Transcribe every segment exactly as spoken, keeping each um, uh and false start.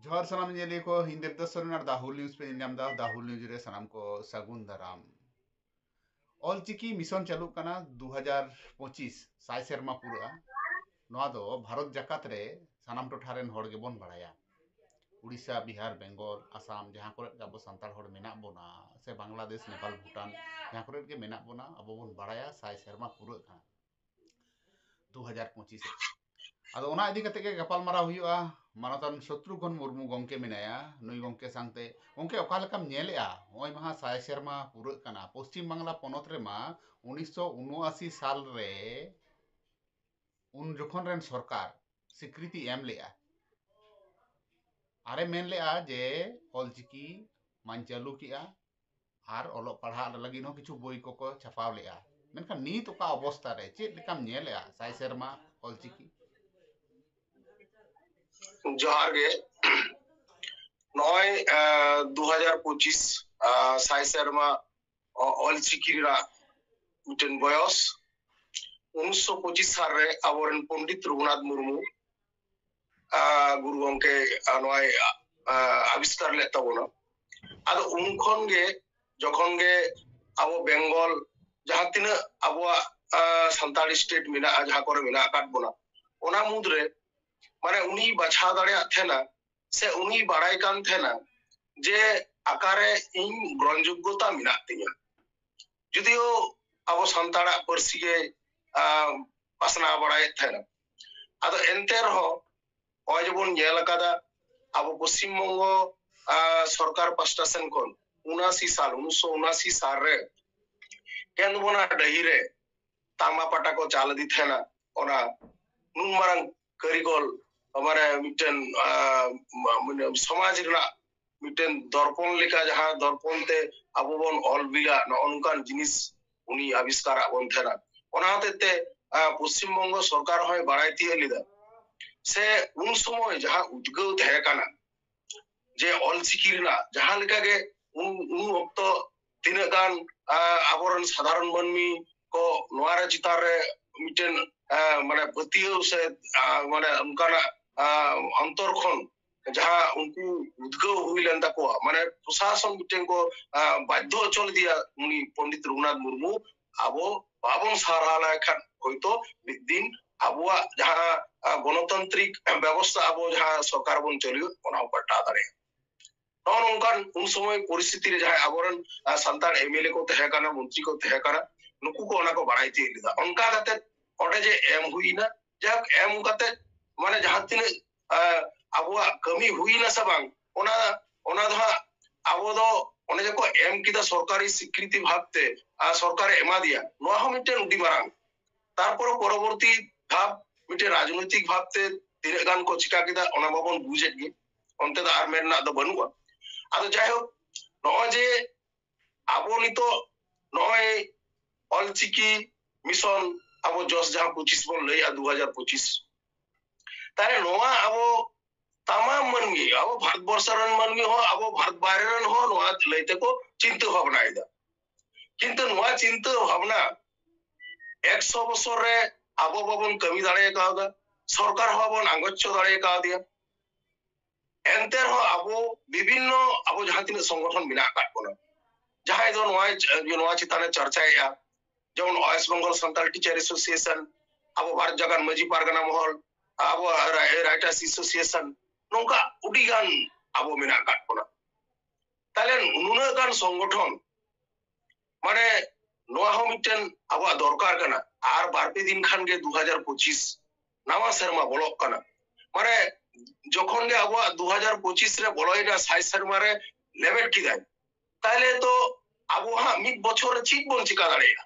ᱡᱚᱦᱟᱨ ᱥᱟᱱᱟᱢ ᱧᱮᱞᱤᱭᱟᱹ ᱠᱚ, ᱤᱧ ᱫᱮᱵᱽᱫᱟᱥ ᱥᱚᱨᱮᱱ ᱟᱨ ᱫᱟ ᱦᱩᱞ ᱱᱤᱭᱩᱡᱽ ᱯᱮ ᱧᱮᱞ ᱧᱟᱢ ᱮᱫᱟ᱾ ᱫᱟ ᱦᱩᱞ ᱱᱤᱭᱩᱡᱽ ᱨᱮ ᱥᱟᱱᱟᱢ ᱠᱚ ᱥᱟᱹᱜᱩᱱ ᱫᱟᱨᱟᱢ᱾ ᱚᱞᱪᱤᱠᱤ ᱢᱤᱥᱚᱱ ᱪᱟᱹᱞᱩᱜ ᱠᱟᱱᱟ ᱫᱩ ᱦᱟᱡᱟᱨ ᱯᱚᱸᱪᱤᱥ, ᱥᱟᱭ ᱥᱮᱨᱢᱟ ᱯᱩᱨᱟᱹᱜᱼᱟ᱾ ᱱᱚᱣᱟ ᱫᱚ ᱵᱷᱟᱨᱚᱛ ᱡᱟᱠᱟᱛ ᱨᱮ ᱥᱟᱱᱟᱢ ᱴᱚᱴᱷᱟ ᱨᱮᱱ ᱦᱚᱲ ᱜᱮᱵᱚᱱ ᱵᱟᱲᱟᱭᱟ᱾ ᱩᱲᱤᱥᱥᱟ, ᱵᱤᱦᱟᱨ, ᱵᱮᱝᱜᱚᱞ, ᱟᱥᱟᱢ, ᱡᱟᱦᱟᱸ ᱠᱚᱨᱮ ᱜᱮ ᱟᱵᱚ ᱥᱟᱱᱛᱟᱲ ᱦᱚᱲ ᱢᱮᱱᱟᱜ ᱵᱚᱱᱟ, ᱥᱮ ᱵᱟᱝᱞᱟᱫᱮᱥ, ᱱᱮᱯᱟᱞ, ᱵᱷᱩᱴᱟᱱ, ᱡᱟᱦᱟᱸ ᱠᱚᱨᱮ ᱜᱮ ᱢᱮᱱᱟᱜ ᱵᱚᱱᱟ, ᱟᱵᱚ ᱵᱚᱱ ᱵᱟᱲᱟᱭᱟ ᱥᱟᱭ ᱥᱮᱨᱢᱟ ᱯᱩᱨᱟᱹᱜ ᱠᱟᱱᱟ ᱫᱩ ᱦᱟᱡᱟᱨ ᱯᱚᱸᱪᱤᱥ ᱨᱮ᱾ ᱟᱫᱚ ᱚᱱᱟ ᱤᱫᱤ ᱠᱟᱛᱮ ᱜᱮ ᱜᱟᱯᱟᱞᱢᱟᱨᱟᱣ ᱦᱩᱭᱩᱜᱼᱟ ᱢᱟᱱᱚᱛᱟᱱ ᱥᱚᱛᱨᱩᱜᱷᱚᱱ ᱢᱩᱨᱢᱩ ᱜᱚᱢᱠᱮ ᱢᱮᱱᱟᱭᱟ, ᱱᱩᱭ ᱜᱚᱢᱠᱮ ᱥᱟᱶᱛᱮ᱾ ᱜᱚᱢᱠᱮ, ᱚᱠᱟ ᱞᱮᱠᱟᱢ ᱧᱮᱞᱮᱜᱼᱟ? ᱱᱚᱜᱼᱚᱭ ᱢᱟᱦᱟ ᱥᱟᱭ ᱥᱮᱨᱢᱟ ᱯᱩᱨᱟᱹᱜ ᱠᱟᱱᱟ᱾ ᱯᱚᱥᱪᱤᱢ ᱵᱟᱝᱞᱟ ᱯᱚᱱᱚᱛ ᱨᱮᱢᱟ ᱩᱱᱤᱥᱥᱚ ᱩᱱᱚᱟᱥᱤ ᱥᱟᱞ ᱨᱮ ᱩᱱ ᱡᱚᱠᱷᱚᱱ ᱨᱮᱱ ᱥᱚᱨᱠᱟᱨ ᱥᱤᱠᱨᱤᱛᱤ ᱮᱢ ᱞᱮᱜᱼᱟ, ᱟᱨᱮ ᱢᱮᱱ ᱞᱮᱜᱼᱟ ᱡᱮ ᱚᱞᱪᱤᱠᱤ ᱢᱟᱧ ᱪᱟᱹᱞᱩ ᱠᱮᱜᱼᱟ ᱟᱨ ᱚᱞᱚᱜ ᱯᱟᱲᱦᱟᱜ ᱞᱟᱹᱜᱤᱫ ᱦᱚᱸ ᱠᱤᱪᱷᱩ ᱵᱳᱭ ᱠᱚᱠᱚ ᱪᱷᱟᱯᱟᱣ ᱞᱮᱜᱼᱟ᱾ ᱢᱮᱱᱠᱷᱟᱱ ᱱᱤᱛ ᱚᱠᱟ ᱚᱵᱚᱥᱛᱟ ᱨᱮ, ᱪᱮᱫ ᱞᱮᱠᱟᱢ ᱧᱮᱞᱮᱜᱼᱟ ᱥᱟᱭ ᱥᱮᱨᱢᱟ ᱚᱞᱪᱤᱠᱤ? ᱡᱚᱦᱟᱨ ᱜᱮ᱾ ᱱᱚᱜᱼᱚᱭ ᱫᱩ ᱦᱟᱡᱟᱨ ᱯᱚᱸᱪᱤᱥ ᱥᱟᱭ ᱥᱮᱨᱢᱟ ᱚᱞᱪᱤᱠᱤ ᱨᱮᱱᱟᱜ ᱢᱤᱫᱴᱮᱱ ᱵᱚᱭᱚᱥ᱾ ᱩᱱᱤᱥᱥᱚ ᱯᱚᱸᱪᱤᱥ ᱥᱟᱞ ᱨᱮ ᱟᱵᱚᱨᱮᱱ ᱯᱚᱱᱰᱤᱛ ᱨᱚᱜᱷᱩᱱᱟᱛᱷ ᱢᱩᱨᱢᱩ ᱜᱩᱨᱩ ᱜᱚᱢᱠᱮ ᱱᱚᱣᱟᱭ ᱟᱵᱤᱥᱠᱟᱨ ᱞᱮᱫ ᱛᱟᱵᱚᱱᱟ᱾ ᱟᱫᱚ ᱩᱱ ᱠᱷᱚᱱ ᱜᱮ, ᱡᱚᱠᱷᱚᱱ ᱜᱮ ᱟᱵᱚ ᱵᱮᱝᱜᱚᱞ, ᱡᱟᱦᱟᱸ ᱛᱤᱱᱟᱹᱜ ᱟᱵᱚᱣᱟᱜ ᱥᱟᱱᱛᱟᱲᱤ ᱥᱴᱮᱴ ᱢᱮᱱᱟᱜᱼᱟ, ᱡᱟᱦᱟᱸ ᱠᱚᱨᱮ ᱢᱮᱱᱟᱜ ᱟᱠᱟᱫ ᱵᱚᱱᱟ, ᱚᱱᱟ ᱢᱩᱫᱽᱨᱮ ᱢᱟᱱᱮ ᱩᱱᱤ ᱵᱟᱪᱷᱟᱣ ᱫᱟᱲᱮᱭᱟᱜ ᱛᱟᱦᱮᱱᱟ ᱥᱮ ᱩᱱᱤ ᱵᱟᱲᱟᱭ ᱠᱟᱱ ᱛᱟᱦᱮᱱᱟ ᱡᱮ ᱚᱠᱟᱨᱮ ᱤᱧ ᱜᱨᱚᱦᱚᱱᱡᱳᱜᱽᱜᱚᱛᱟ ᱢᱮᱱᱟᱜ ᱛᱤᱧᱟ᱾ ᱡᱩᱫᱤᱭᱳ ᱟᱵᱚ ᱥᱟᱱᱛᱟᱲᱟᱜ ᱯᱟᱹᱨᱥᱤ ᱜᱮ ᱯᱟᱥᱱᱟᱣ ᱵᱟᱲᱟᱭᱮᱫ ᱛᱟᱦᱮᱱᱟ᱾ ᱟᱫᱚ ᱮᱱᱛᱮ ᱨᱮᱦᱚᱸ ᱱᱚᱜᱼᱚᱭ ᱡᱮᱵᱚᱱ ᱧᱮᱞ ᱟᱠᱟᱫᱟ, ᱟᱵᱚ ᱯᱚᱥᱪᱤᱢ ᱵᱚᱝᱜᱚ ᱥᱚᱨᱠᱟᱨ ᱯᱟᱥᱴᱟ ᱥᱮᱱ ᱠᱷᱚᱱ ᱩᱱᱟᱥᱤ ᱥᱟᱞ, ᱩᱱᱤᱥᱥᱚ ᱩᱱᱟᱥᱤ ᱥᱟᱞ ᱨᱮ ᱠᱮᱸᱫᱽᱵᱚᱱᱟ ᱰᱟᱹᱦᱤ ᱨᱮ ᱛᱟᱢᱟ ᱯᱟᱴᱟ ᱠᱚ ᱪᱟᱞ ᱤᱫᱤ ᱛᱟᱦᱮᱱᱟ᱾ ᱚᱱᱟ ᱱᱩᱱ ᱢᱟᱨᱟᱝ ᱠᱟᱹᱨᱤᱜᱚᱞ ᱢᱟᱱᱮ ᱢᱤᱫᱴᱮᱱ ᱥᱚᱢᱟᱡᱽ ᱨᱮᱱᱟᱜ ᱢᱤᱫᱴᱮᱱ ᱫᱚᱨᱯᱚᱱ ᱞᱮᱠᱟ, ᱡᱟᱦᱟᱸ ᱫᱚᱨᱯᱚᱱ ᱛᱮ ᱟᱵᱚ ᱵᱚᱱ ᱚᱞ ᱵᱤᱞᱟ, ᱱᱚᱜᱼᱚ ᱱᱚᱝᱠᱟᱱ ᱡᱤᱱᱤᱥ ᱩᱱᱤ ᱟᱵᱤᱥᱠᱟᱨᱟᱜ ᱵᱚᱱ ᱛᱟᱦᱮᱱᱟ᱾ ᱚᱱᱟ ᱦᱚᱛᱮᱡ ᱛᱮ ᱯᱚᱥᱪᱤᱢ ᱵᱚᱝᱜᱚ ᱥᱚᱨᱠᱟᱨ ᱦᱚᱸᱭ ᱵᱟᱲᱟᱭ ᱛᱤᱭᱳᱜ ᱞᱮᱫᱟ᱾ ᱥᱮ ᱩᱱ ᱥᱚᱢᱚᱭ ᱡᱟᱦᱟᱸ ᱩᱫᱽᱜᱟᱹᱣ ᱛᱟᱦᱮᱸ ᱠᱟᱱᱟ ᱡᱮ ᱚᱞᱪᱤᱠᱤ ᱨᱮᱱᱟᱜ, ᱡᱟᱦᱟᱸ ᱞᱮᱠᱟᱜᱮ ᱩᱱ ᱩᱱ ᱚᱠᱛᱚ ᱛᱤᱱᱟᱹᱜ ᱜᱟᱱ ᱟᱵᱚᱨᱮᱱ ᱥᱟᱫᱷᱟᱨᱚᱱ ᱢᱟᱹᱱᱢᱤ ᱠᱚ ᱱᱚᱣᱟ ᱨᱮ ᱪᱮᱛᱟᱱ ᱨᱮ ᱢᱤᱫᱴᱮᱱ ᱢᱟᱱᱮ ᱯᱟᱹᱛᱭᱟᱹᱣ ᱥᱮ ᱢᱟᱱᱮ ᱚᱱᱠᱟᱱᱟᱜ ᱚᱱᱛᱚᱨ ᱠᱷᱚᱱ ᱡᱟᱦᱟᱸ ᱩᱱᱠᱩ ᱩᱫᱽᱜᱟᱹᱣ ᱦᱩᱭ ᱞᱮᱱ ᱛᱟᱠᱚᱣᱟ, ᱢᱟᱱᱮ ᱯᱨᱚᱥᱟᱥᱚᱱ ᱢᱤᱫᱴᱮᱱ ᱠᱚ ᱵᱟᱫᱽᱫᱷᱚ ᱦᱚᱪᱚ ᱞᱮᱫᱮᱭᱟ ᱩᱱᱤ ᱯᱚᱱᱰᱤᱛ ᱨᱚᱜᱷᱩᱱᱟᱛᱷ ᱢᱩᱨᱢᱩ, ᱟᱵᱚ ᱵᱟᱵᱚᱱ ᱥᱟᱨᱦᱟᱣ ᱞᱮᱠᱷᱟᱱ ᱦᱚᱭᱛᱳ ᱢᱤᱫ ᱫᱤᱱ ᱟᱵᱚᱣᱟᱜ ᱡᱟᱦᱟᱸ ᱜᱚᱱᱚᱛᱟᱱᱛᱨᱤᱠ ᱵᱮᱵᱚᱥᱛᱷᱟ, ᱟᱵᱚ ᱡᱟᱦᱟᱸ ᱥᱚᱨᱠᱟᱨ ᱵᱚᱱ ᱪᱟᱹᱞᱩᱭᱟ, ᱚᱱᱟ ᱦᱚᱸ ᱯᱟᱞᱴᱟᱣ ᱫᱟᱲᱮᱭᱟᱜᱼᱟ᱾ ᱱᱚᱜᱼᱚ ᱱᱚᱝᱠᱟᱱ ᱩᱱ ᱥᱚᱢᱚᱭ ᱯᱚᱨᱤᱥᱛᱷᱤᱛᱤ ᱨᱮ ᱡᱟᱦᱟᱸᱭ ᱟᱵᱚᱨᱮᱱ ᱥᱟᱱᱛᱟᱲ ᱮᱢᱮᱞᱮ ᱠᱚ ᱛᱟᱦᱮᱸ ᱠᱟᱱᱟ, ᱢᱚᱱᱛᱨᱤ ᱠᱚ ᱛᱟᱦᱮᱸ ᱠᱟᱱᱟ, ᱱᱩᱠᱩ ᱠᱚ ᱚᱱᱟ ᱠᱚ ᱵᱟᱲᱟᱭ ᱛᱤᱭᱳᱜ ᱞᱮᱫᱟ᱾ ᱚᱱᱠᱟ ᱠᱟᱛᱮ ᱚᱸᱰᱮ ᱡᱮ ᱮᱢ ᱦᱩᱭᱱᱟ, ᱡᱟᱦᱟᱸ ᱮᱢ ᱠᱟᱛᱮ ᱢᱟᱱᱮ ᱡᱟᱦᱟᱸ ᱛᱤᱱᱟᱹᱜ ᱟᱵᱚᱣᱟᱜ ᱠᱟᱹᱢᱤ ᱦᱩᱭᱱᱟ ᱥᱮ ᱵᱟᱝ, ᱚᱱᱟ ᱚᱱᱟ ᱫᱚ ᱦᱟᱸᱜ ᱟᱵᱚ ᱫᱚ ᱚᱱᱮ ᱡᱮᱠᱚ ᱮᱢ ᱠᱮᱫᱟ ᱥᱚᱨᱠᱟᱨᱤ ᱥᱤᱠᱨᱤᱛᱤ ᱵᱷᱟᱵᱛᱮ, ᱟᱨ ᱥᱚᱨᱠᱟᱨᱮ ᱮᱢᱟ ᱫᱮᱭᱟ, ᱱᱚᱣᱟ ᱦᱚᱸ ᱢᱤᱫᱴᱮᱱ ᱟᱹᱰᱤ ᱢᱟᱨᱟᱝ᱾ ᱛᱟᱨᱯᱚᱨᱮ ᱯᱚᱨᱚᱵᱚᱨᱛᱤ ᱫᱷᱟᱯ ᱢᱤᱫᱴᱮᱱ ᱨᱟᱡᱽᱱᱳᱭᱛᱤᱠ ᱵᱷᱟᱵᱛᱮ ᱛᱤᱱᱟᱹᱜ ᱜᱟᱱ ᱠᱚ ᱪᱤᱠᱟ ᱠᱮᱫᱟ, ᱚᱱᱟ ᱢᱟᱵᱚᱱ ᱵᱩᱡᱮᱫ ᱜᱮ, ᱚᱱᱛᱮ ᱫᱚ ᱟᱨ ᱢᱮᱱ ᱨᱮᱱᱟᱜ ᱫᱚ ᱵᱟᱹᱱᱩᱜᱼᱟ᱾ ᱟᱫᱚ ᱡᱟᱭᱦᱳᱠ, ᱱᱚᱜᱼᱚᱭ ᱡᱮ ᱟᱵᱚ ᱱᱤᱛᱚᱜ ᱱᱚᱜᱼᱚᱭ ᱚᱞᱪᱤᱠᱤ ᱢᱤᱥᱚᱱ, ᱟᱵᱚ ᱡᱚᱥ ᱡᱟᱦᱟᱸ ᱯᱚᱸᱪᱤᱥ ᱵᱚᱱ ᱞᱟᱹᱭᱟ, ᱫᱩ ᱦᱟᱡᱟᱨ ᱯᱚᱸᱪᱤᱥ, ᱛᱟᱦᱞᱮ ᱱᱚᱣᱟ ᱟᱵᱚ ᱛᱟᱢᱟᱢ ᱢᱟᱹᱱᱢᱤ, ᱟᱵᱚ ᱵᱷᱟᱨᱚᱛ ᱵᱚᱨᱥᱚ ᱨᱮᱱ ᱢᱟᱹᱱᱢᱤ ᱦᱚᱸ, ᱟᱵᱚ ᱵᱷᱟᱨᱚᱛ ᱵᱟᱭᱨᱮ ᱨᱮᱱ ᱦᱚᱸ ᱱᱚᱣᱟ ᱞᱟᱹᱭ ᱛᱮᱠᱚ ᱪᱤᱱᱛᱟᱹ ᱵᱷᱟᱵᱽᱱᱟᱭᱮᱫᱟ᱾ ᱠᱤᱱᱛᱩ ᱱᱚᱣᱟ ᱪᱤᱱᱛᱟᱹ ᱵᱷᱟᱵᱽᱱᱟ ᱮᱠᱥᱚ ᱵᱚᱪᱷᱚᱨ ᱨᱮ ᱟᱵᱚ ᱵᱟᱵᱚᱱ ᱠᱟᱹᱢᱤ ᱫᱟᱲᱮ ᱠᱟᱣᱫᱟ, ᱥᱚᱨᱠᱟᱨ ᱦᱚᱸ ᱵᱟᱵᱚᱱ ᱟᱸᱜᱚᱪ ᱦᱚᱪᱚ ᱫᱟᱲᱮ ᱠᱟᱣᱫᱮᱭᱟ᱾ ᱮᱱᱛᱮ ᱨᱮᱦᱚᱸ ᱟᱵᱚ ᱵᱤᱵᱷᱤᱱᱱᱚ, ᱟᱵᱚ ᱡᱟᱦᱟᱸ ᱛᱤᱱᱟᱹᱜ ᱥᱚᱝᱜᱚᱴᱷᱚᱱ ᱢᱮᱱᱟᱜ ᱟᱠᱟᱫ ᱵᱚᱱᱟ, ᱡᱟᱦᱟᱸᱭ ᱫᱚ ᱱᱚᱣᱟ, ᱱᱚᱣᱟ ᱪᱮᱛᱟᱱ ᱨᱮ ᱪᱟᱨᱪᱟᱭᱮᱫᱼᱟ, ᱡᱮᱢᱚᱱ West Bengal Santal teacher association, ᱟᱵᱚ ᱵᱷᱟᱨᱚᱛ ᱡᱟᱠᱟᱛ ᱢᱟᱹᱡᱷᱤ ᱯᱟᱨᱜᱟᱱᱟ ᱢᱚᱦᱚᱞ, ᱟᱵᱚ ᱨᱟᱭ-, ᱨᱟᱭᱴᱟᱨᱥ ᱮᱥᱳᱥᱤᱭᱮᱥᱚᱱ, ᱱᱚᱝᱠᱟ ᱟᱹᱰᱤ ᱜᱟᱱ ᱟᱵᱚ ᱢᱮᱱᱟᱜ ᱟᱠᱟᱫ ᱵᱚᱱᱟ᱾ ᱛᱟᱦᱞᱮ ᱱᱩᱱᱟᱹᱜ ᱜᱟᱱ ᱥᱚᱝᱜᱚᱴᱷᱚᱱ, ᱢᱟᱱᱮ ᱱᱚᱣᱟ ᱦᱚᱸ ᱢᱤᱫᱴᱮᱱ ᱟᱵᱚᱣᱟᱜ ᱫᱚᱨᱠᱟᱨ ᱠᱟᱱᱟ᱾ ᱟᱨ ᱵᱟᱨ ᱯᱮ ᱫᱤᱱ ᱠᱷᱟᱱ ᱜᱮ ᱫᱩ ᱦᱟᱡᱟᱨ ᱯᱚᱸᱪᱤᱥ ᱱᱟᱣᱟ ᱥᱮᱨᱢᱟ ᱵᱚᱞᱚᱜ ᱠᱟᱱᱟ᱾ ᱢᱟᱱᱮ ᱡᱚᱠᱷᱚᱱ ᱜᱮ ᱟᱵᱚᱣᱟᱜ ᱫᱩ ᱦᱟᱡᱟᱨ ᱯᱚᱸᱪᱤᱥ ᱨᱮ ᱵᱚᱞᱚᱭᱮᱱᱟ, ᱥᱟᱭ ᱥᱮᱨᱢᱟ ᱨᱮ ᱞᱮᱵᱮᱫ ᱠᱮᱫᱟᱭ, ᱛᱟᱦᱞᱮ ᱛᱚ ᱟᱵᱚ ᱦᱟᱸᱜ ᱢᱤᱫ ᱵᱚᱪᱷᱚᱨ ᱨᱮ ᱪᱮᱫ ᱵᱚᱱ ᱪᱤᱠᱟ ᱫᱟᱲᱮᱭᱟᱜᱼᱟ?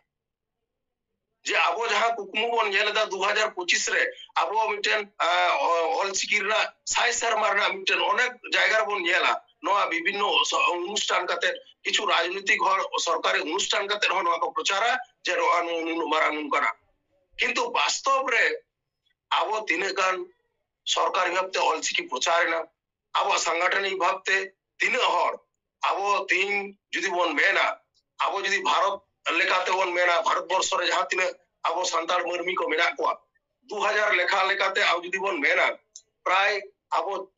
ᱡᱮ ᱟᱵᱚ ᱡᱟᱦᱟᱸ ᱠᱩᱠᱢᱩ ᱵᱚᱱ ᱧᱮᱞ ᱮᱫᱟ ᱫᱩ ᱦᱟᱡᱟᱨ ᱯᱚᱸᱪᱤᱥ ᱨᱮ ᱟᱵᱚ ᱢᱤᱫᱴᱮᱱ, ᱟᱸ, ᱚ-, ᱚᱞᱪᱤᱠᱤ ᱨᱮᱱᱟᱜ ᱥᱟᱭ ᱥᱮᱨᱢᱟ ᱨᱮᱱᱟᱜ ᱢᱤᱫᱴᱮᱱ ᱚᱱᱮᱠ ᱡᱟᱭᱜᱟ ᱨᱮᱵᱚᱱ ᱧᱮᱞᱟ, ᱱᱚᱣᱟ ᱵᱤᱵᱷᱤᱱᱱᱚ ᱥᱚ-, ᱚᱱᱩᱥᱴᱷᱟᱱ ᱠᱟᱛᱮ, ᱠᱤᱪᱷᱩ ᱨᱟᱡᱽᱱᱤᱛᱤᱠ ᱦᱚᱲ ᱥᱚᱨᱠᱟᱨᱤ ᱚᱱᱩᱥᱴᱷᱟᱱ ᱠᱟᱛᱮ ᱦᱚᱸ ᱱᱚᱣᱟ ᱠᱚ ᱯᱨᱚᱪᱟᱨᱟ ᱡᱮ ᱱᱚᱣᱟ ᱱᱩ-, ᱱᱩᱱᱟᱹᱜ ᱢᱟᱨᱟᱝ ᱱᱚᱝᱠᱟᱱᱟᱜ᱾ ᱠᱤᱱᱛᱩ ᱵᱟᱥᱛᱚᱵ ᱨᱮ ᱟᱵᱚ ᱛᱤᱱᱟᱹᱜ ᱜᱟᱱ ᱥᱚᱨᱠᱟᱨᱤ ᱵᱷᱟᱵᱛᱮ ᱚᱞᱪᱤᱠᱤ ᱯᱨᱚᱪᱟᱨ ᱮᱱᱟ, ᱟᱵᱚᱣᱟᱜ ᱥᱟᱝᱜᱟᱴᱷᱚᱱᱤᱠ ᱵᱷᱟᱵᱛᱮ ᱛᱤᱱᱟᱹᱜ ᱦᱚᱲ, ᱟᱵᱚ ᱛᱮᱦᱮᱧ ᱡᱩᱫᱤ ᱵᱚᱱ ᱢᱮᱱᱟ, ᱟᱵᱚ ᱡᱩᱫᱤ ᱵᱷᱟᱨᱚᱛ ᱞᱮᱠᱟᱛᱮ ᱵᱚᱱ ᱢᱮᱱᱟ, ᱵᱷᱟᱨᱚᱛ ᱵᱚᱨᱥᱚ ᱨᱮ ᱡᱟᱦᱟᱸ ᱛᱤᱱᱟᱹᱜ ᱟᱵᱚ ᱥᱟᱱᱛᱟᱲ ᱢᱟᱹᱱᱢᱤ ᱠᱚ ᱢᱮᱱᱟᱜ ᱠᱚᱣᱟ, ᱫᱩ ᱦᱟᱡᱟᱨ ᱞᱮᱠᱷᱟ ᱞᱮᱠᱟᱛᱮ ᱟᱵᱚ ᱡᱩᱫᱤ ᱵᱚᱱ ᱢᱮᱱᱟ, ᱯᱨᱟᱭ ᱟᱵᱚ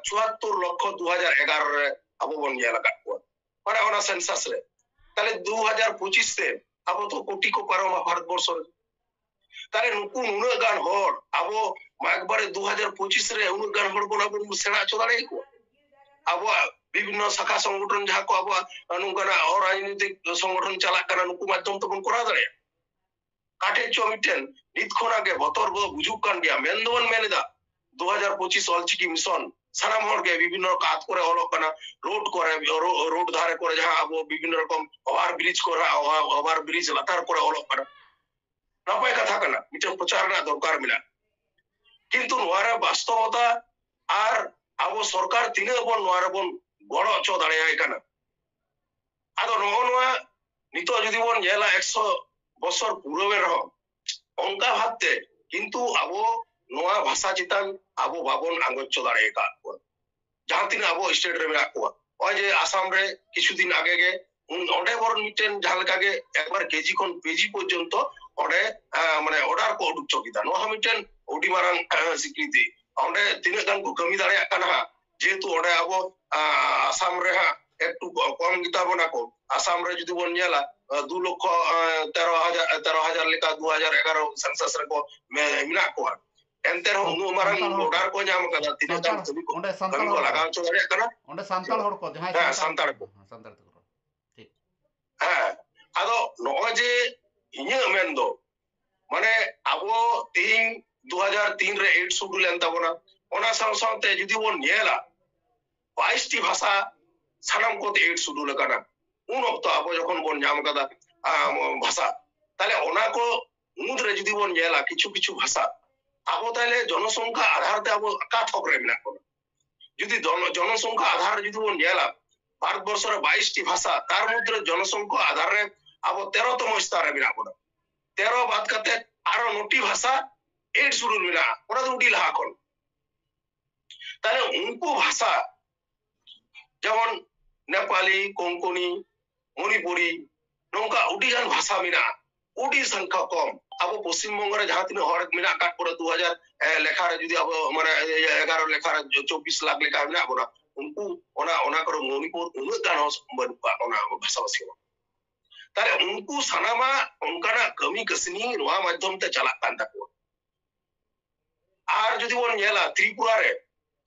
ᱪᱩᱣᱟᱛᱛᱳᱨ ᱞᱚᱠᱠᱷᱚ ᱫᱩ ᱦᱟᱡᱟᱨ ᱮᱜᱟᱨᱚ ᱨᱮ ᱟᱵᱚ ᱵᱚᱱ ᱧᱮᱞ ᱟᱠᱟᱫ ᱠᱚᱣᱟ᱾ ᱢᱟᱱᱮ ᱚᱱᱟ ᱥᱮᱱᱥᱟᱥ ᱨᱮ᱾ ᱛᱟᱦᱞᱮ ᱫᱩ ᱦᱟᱡᱟᱨ ᱯᱚᱸᱪᱤᱥ ᱛᱮ ᱟᱵᱚ ᱫᱚ ᱠᱳᱴᱤ ᱠᱚ ᱯᱟᱨᱚᱢᱟ ᱵᱷᱟᱨᱚᱛ ᱵᱚᱨᱥᱚ ᱨᱮ᱾ ᱛᱟᱦᱞᱮ ᱱᱩᱠᱩ ᱱᱩᱱᱟᱹᱜ ᱜᱟᱱ ᱦᱚᱲ ᱟᱵᱚ ᱮᱠᱵᱟᱨᱮ ᱫᱩ ᱦᱟᱡᱟᱨ ᱯᱚᱸᱪᱤᱥ ᱨᱮ ᱩᱱᱟᱹᱜ ᱜᱟᱱ ᱦᱚᱲ ᱵᱚᱱ ᱟᱵᱚ ᱵᱚᱱ ᱥᱮᱬᱟ ᱦᱚᱪᱚ ᱫᱟᱲᱮᱭᱟᱠᱚᱣᱟ? ᱟᱵᱚᱣᱟᱜ ᱵᱤᱵᱷᱤᱱᱱᱚ ᱥᱟᱠᱷᱟ ᱥᱚᱝᱜᱚᱴᱷᱚᱱ ᱡᱟᱦᱟᱸ ᱠᱚ ᱟᱵᱚᱣᱟᱜ ᱱᱚᱝᱠᱟᱱᱟᱜ ᱚᱨᱟᱡᱽᱱᱤᱛᱤᱠ ᱥᱚᱝᱜᱚᱴᱷᱚᱱ ᱪᱟᱞᱟᱜ ᱠᱟᱱᱟ, ᱱᱩᱠᱩ ᱢᱟᱫᱽᱫᱷᱚᱢ ᱛᱮᱵᱚᱱ ᱠᱚᱨᱟᱣ ᱫᱟᱲᱮᱭᱟᱜᱼᱟ᱾ ᱠᱟᱴᱷᱮᱡ ᱪᱚ ᱢᱤᱫᱴᱮᱱ ᱱᱤᱛ ᱠᱷᱚᱱᱟᱜ ᱜᱮ ᱵᱚᱛᱚᱨ ᱵᱚ ᱵᱩᱡᱩᱜ ᱠᱟᱱ ᱜᱮᱭᱟ, ᱢᱮᱱ ᱫᱚᱵᱚᱱ ᱢᱮᱱ ᱮᱫᱟ ᱫᱩ ᱦᱟᱡᱟᱨ ᱯᱚᱸᱪᱤᱥ ᱚᱞᱪᱤᱠᱤ ᱢᱤᱥᱚᱱ, ᱥᱟᱱᱟᱢ ᱦᱚᱲ ᱜᱮ ᱵᱤᱵᱷᱤᱱᱱᱚ ᱨᱚᱠᱚᱢ ᱟᱛ ᱠᱚᱨᱮ ᱚᱞᱚᱜ ᱠᱟᱱᱟ, ᱨᱳᱰ ᱠᱚᱨᱮ, ᱨᱳ-, ᱨᱳᱰ ᱫᱷᱟᱨᱮ ᱠᱚᱨᱮ ᱡᱟᱦᱟᱸ ᱟᱵᱚ ᱵᱤᱵᱷᱤᱱᱱᱚ ᱨᱚᱠᱚᱢ ᱚᱵᱷᱟᱨ ᱵᱨᱤᱡᱽ ᱠᱚᱨᱮ, ᱚᱵᱷᱟᱨ ᱵᱨᱤᱡᱽ ᱞᱟᱛᱟᱨ ᱠᱚᱨᱮ ᱚᱞᱚᱜ ᱠᱟᱱᱟ᱾ ᱱᱟᱯᱟᱭ ᱠᱟᱛᱷᱟ ᱠᱟᱱᱟ, ᱢᱤᱫᱴᱮᱱ ᱯᱨᱚᱪᱟᱨ ᱨᱮᱱᱟᱜ ᱫᱚᱨᱠᱟᱨ ᱢᱮᱱᱟᱜᱼᱟ᱾ ᱠᱤᱱᱛᱩ ᱱᱚᱣᱟ ᱨᱮ ᱵᱟᱥᱛᱚᱵᱚᱛᱟ ᱟᱨ ᱟᱵᱚ ᱥᱚᱨᱠᱟᱨ ᱛᱤᱱᱟᱹᱜ ᱵᱚᱱ ᱱᱚᱣᱟ ᱨᱮᱵᱚᱱ ᱜᱚᱲᱚ ᱦᱚᱪᱚ ᱫᱟᱲᱮᱭᱟᱭ ᱠᱟᱱᱟ, ᱟᱫᱚ ᱱᱚᱜᱼᱚ ᱱᱚᱣᱟ ᱱᱤᱛᱚᱜ ᱡᱩᱫᱤ ᱵᱚᱱ ᱧᱮᱞᱟ ᱮᱠᱥᱚ ᱵᱚᱪᱷᱚᱨ ᱯᱩᱨᱟᱹᱣᱮᱱ ᱨᱮᱦᱚᱸ ᱚᱱᱠᱟ ᱵᱷᱟᱵᱛᱮ ᱠᱤᱱᱛᱩ ᱟᱵᱚ ᱱᱚᱣᱟ ᱵᱷᱟᱥᱟ ᱪᱮᱛᱟᱱ ᱟᱵᱚ ᱵᱟᱵᱚᱱ ᱟᱸᱜᱚᱪ ᱦᱚᱪᱚ ᱫᱟᱲᱮ ᱟᱠᱟᱫ ᱠᱚᱣᱟ᱾ ᱡᱟᱦᱟᱸ ᱛᱤᱱᱟᱹᱜ ᱟᱵᱚ ᱥᱴᱮᱴ ᱨᱮ ᱢᱮᱱᱟᱜ ᱠᱚᱣᱟ, ᱱᱚᱜᱼᱚᱭ ᱡᱮ ᱟᱥᱟᱢ ᱨᱮ ᱠᱤᱪᱷᱩ ᱫᱤᱱ ᱟᱜᱮ ᱜᱮ ᱩᱱ-, ᱚᱸᱰᱮ ᱵᱚᱨᱚᱱ ᱢᱤᱫᱴᱮᱱ ᱡᱟᱦᱟᱸ ᱞᱮᱠᱟ ᱜᱮ ᱮᱠᱵᱟᱨ ᱠᱮᱡᱤ ᱠᱷᱚᱱ ᱯᱤᱡᱤ ᱯᱚᱨᱡᱚᱱᱛᱚ ᱚᱸᱰᱮ, ᱟᱸ, ᱢᱟᱱᱮ ᱚᱨᱰᱟᱨ ᱠᱚ ᱩᱰᱩᱠ ᱦᱚᱪᱚ ᱠᱮᱫᱟ᱾ ᱱᱚᱣᱟ ᱦᱚᱸ ᱢᱤᱫᱴᱮᱱ ᱟᱹᱰᱤ ᱢᱟᱨᱟᱝ, ᱟᱸ, ᱥᱤᱠᱨᱤᱛᱤ᱾ ᱚᱸᱰᱮ ᱛᱤᱱᱟᱹᱜ ᱜᱟᱱ ᱠᱚ ᱠᱟᱹᱢᱤ ᱫᱟᱲᱮᱭᱟᱜ ᱠᱟᱱᱟ ᱦᱟᱸᱜ, ᱡᱮᱦᱮᱛᱩ ᱚᱸᱰᱮ ᱟᱵᱚ, ᱟᱸ, ᱟᱥᱟᱢ ᱨᱮ ᱦᱟᱸᱜ ᱮᱠᱴᱩ ᱠᱚᱢ ᱜᱮᱛᱟ ᱵᱚᱱᱟ ᱠᱚ᱾ ᱟᱥᱟᱢ ᱨᱮ ᱡᱩᱫᱤ ᱵᱚᱱ ᱧᱮᱞᱟ, ᱟᱸ, ᱫᱩ ᱞᱚᱠᱠᱷᱚ, ᱟᱸ, ᱛᱮᱨᱚ ᱦᱟᱡᱟᱨ, ᱛᱮᱨᱚ ᱦᱟᱡᱟᱨ ᱞᱮᱠᱟ ᱫᱩ ᱦᱟᱡᱟᱨ ᱮᱜᱟᱨᱚ ᱥᱮᱱᱥᱟᱥ ᱨᱮᱠᱚ ᱢᱮ-, ᱢᱮᱱᱟᱜ ᱠᱚᱣᱟ᱾ ᱮᱱᱛᱮ ᱨᱮᱦᱚᱸ ᱩᱱᱟᱹᱜ ᱢᱟᱨᱟᱝ ᱥᱟᱱᱛᱟᱲ ᱦᱚᱲ ᱚᱨᱰᱟᱨ ᱠᱚ ᱧᱟᱢ ᱟᱠᱟᱫᱟ, ᱛᱤᱱᱟᱹᱜ ᱜᱟᱱ ᱥᱟᱱᱛᱟᱲ, ᱠᱟᱹᱢᱤ ᱠᱚ, ᱚᱸᱰᱮ ᱥᱟᱱᱛᱟᱲ ᱠᱟᱹᱢᱤ ᱠᱚ ᱦᱚᱲ ᱞᱟᱜᱟᱣ ᱠᱚ᱾ ᱦᱚᱪᱚ ᱫᱟᱲᱮᱭᱟᱜ ᱠᱟᱱᱟ? ᱚᱸᱰᱮ ᱥᱟᱱᱛᱟᱲ ᱦᱚᱲ ᱠᱚ, ᱡᱟᱦᱟᱸᱭ ᱦᱮᱸ, ᱥᱟᱱᱛᱟᱲ ᱥᱟᱱᱛᱟᱲ ᱠᱚ᱾ ᱠᱚ᱾ ᱦᱮᱸ, ᱥᱟᱱᱛᱟᱲ ᱛᱮᱠᱚ ᱨᱚᱲ᱾ ᱴᱷᱤᱠ᱾ ᱦᱮᱸ, ᱟᱫᱚ ᱱᱚᱜᱼᱚᱭ ᱡᱮ ᱤᱧᱟᱹᱜ ᱢᱮᱱ ᱫᱚ, ᱢᱟᱱᱮ ᱟᱵᱚ ᱛᱤᱦᱤᱧ ᱫᱩ ᱦᱟᱡᱟᱨ ᱛᱤᱱ ᱨᱮ ᱮᱭᱤᱴ ᱥᱤᱰᱩᱞ ᱮᱱ ᱛᱟᱵᱚᱱᱟ, ᱚᱱᱟ ᱥᱟᱶ ᱥᱟᱶᱛᱮ ᱡᱩᱫᱤ ᱵᱚᱱ ᱧᱮᱞᱟ, ᱵᱟᱭᱤᱥ ᱴᱤ ᱵᱷᱟᱥᱟ ᱥᱟᱱᱟᱢ ᱠᱚᱛᱮ ᱮᱭᱤᱴ ᱥᱤᱰᱩᱞ ᱟᱠᱟᱱᱟ᱾ ᱩᱱ ᱚᱠᱛᱚ ᱟᱵᱚ ᱡᱚᱠᱷᱚᱱ ᱵᱚᱱ ᱧᱟᱢ ᱠᱟᱫᱟ, ᱟᱢ, ᱵᱷᱟᱥᱟ, ᱛᱟᱦᱞᱮ ᱚᱱᱟ ᱠᱚ ᱢᱩᱫᱽᱨᱮ ᱡᱩᱫᱤ ᱵᱚᱱ ᱧᱮᱞᱟ ᱠᱤᱪᱷᱩ ᱠᱤᱪᱷᱩ ᱵᱷᱟᱥᱟ, ᱟᱵᱚ ᱛᱟᱦᱞᱮ ᱡᱚᱱᱚᱥᱚᱝᱠᱷᱟ ᱟᱫᱷᱟᱨ ᱛᱮ ᱟᱵᱚ ᱚᱠᱟ ᱛᱷᱚᱠ ᱨᱮ ᱢᱮᱱᱟᱜ ᱵᱚᱱᱟ? ᱡᱩᱫᱤ ᱡᱚᱱ-, ᱡᱚᱱᱚᱥᱚᱝᱠᱷᱟ ᱟᱫᱷᱟᱨ ᱨᱮ ᱡᱩᱫᱤ ᱵᱚᱱ ᱧᱮᱞᱟ, ᱵᱷᱟᱨᱚᱛ ᱵᱚᱨᱥᱚ ᱨᱮ ᱵᱟᱭᱤᱥ ᱴᱤ ᱵᱷᱟᱥᱟ, ᱛᱟᱨ ᱢᱚᱫᱽᱫᱷᱮ ᱨᱮ ᱡᱚᱱᱚᱥᱚᱝᱠᱷᱟ ᱟᱫᱷᱟᱨ ᱨᱮ ᱟᱵᱚ ᱛᱮᱨᱚ ᱛᱚᱢᱚ ᱥᱛᱷᱟᱱ ᱨᱮ ᱢᱮᱱᱟᱜ ᱵᱚᱱᱟ᱾ ᱛᱮᱨᱚ ᱵᱟᱫ ᱠᱟᱛᱮ ᱟᱨᱚ ᱱᱚ ᱴᱤ ᱵᱷᱟᱥᱟ ᱮᱭᱤᱴ ᱥᱤᱰᱩᱞ ᱢᱮᱱᱟᱜᱼᱟ, ᱚᱱᱟ ᱫᱚ ᱟᱹᱰᱤ ᱞᱟᱦᱟ ᱠᱷᱚᱱ᱾ ᱛᱟᱦᱞᱮ ᱩᱱᱠᱩ ᱵᱷᱟᱥᱟ ᱡᱮᱢᱚᱱ ᱱᱮᱯᱟᱞᱤ, ᱠᱳᱝᱠᱚᱱᱤ, ᱢᱚᱱᱤᱯᱩᱨᱤ, ᱱᱚᱝᱠᱟ ᱟᱹᱰᱤ ᱜᱟᱱ ᱵᱷᱟᱥᱟ ᱢᱮᱱᱟᱜᱼᱟ᱾ ᱟᱹᱰᱤ ᱥᱚᱝᱠᱷᱟ ᱠᱚᱢ᱾ ᱟᱵᱚ ᱯᱚᱥᱪᱤᱢ ᱵᱚᱝᱜᱚ ᱨᱮ ᱡᱟᱦᱟᱸ ᱛᱤᱱᱟᱹᱜ ᱦᱚᱲ ᱢᱮᱱᱟᱜ ᱟᱠᱟᱫ ᱠᱚᱨᱮ ᱫᱩ ᱦᱟᱡᱟᱨ ᱞᱮᱠᱷᱟ ᱨᱮ ᱡᱩᱫᱤ ᱟᱵᱚ ᱢᱟᱱᱮ ᱮᱜᱟᱨᱚ ᱞᱮᱠᱷᱟ ᱨᱮ ᱪᱚᱵᱵᱤᱥ ᱞᱟᱠᱷ ᱞᱮᱠᱟ ᱢᱮᱱᱟᱜ ᱵᱚᱱᱟ, ᱩᱱᱠᱩ ᱚᱱᱟ ᱚᱱᱟ ᱠᱚᱨᱮ ᱢᱚᱱᱤᱯᱩᱨ ᱩᱱᱟᱹᱜ ᱜᱟᱱ ᱦᱚᱸ ᱵᱟᱹᱱᱩᱜ ᱠᱚᱣᱟ ᱚᱱᱟ ᱵᱷᱟᱥᱟᱵᱷᱟᱥᱤ ᱦᱚᱲ᱾ ᱛᱟᱦᱞᱮ ᱩᱱᱠᱩ ᱥᱟᱱᱟᱢᱟᱜ ᱚᱱᱠᱟᱱᱟᱜ ᱠᱟᱹᱢᱤ ᱠᱟᱹᱥᱱᱤ ᱱᱚᱣᱟ ᱢᱟᱫᱽᱫᱷᱚᱢ ᱛᱮ ᱪᱟᱞᱟᱜ ᱠᱟᱱ ᱛᱟᱠᱚᱣᱟ᱾ ᱟᱨ ᱡᱩᱫᱤ ᱵᱚᱱ ᱧᱮᱞᱟ ᱛᱨᱤᱯᱩᱨᱟ ᱨᱮ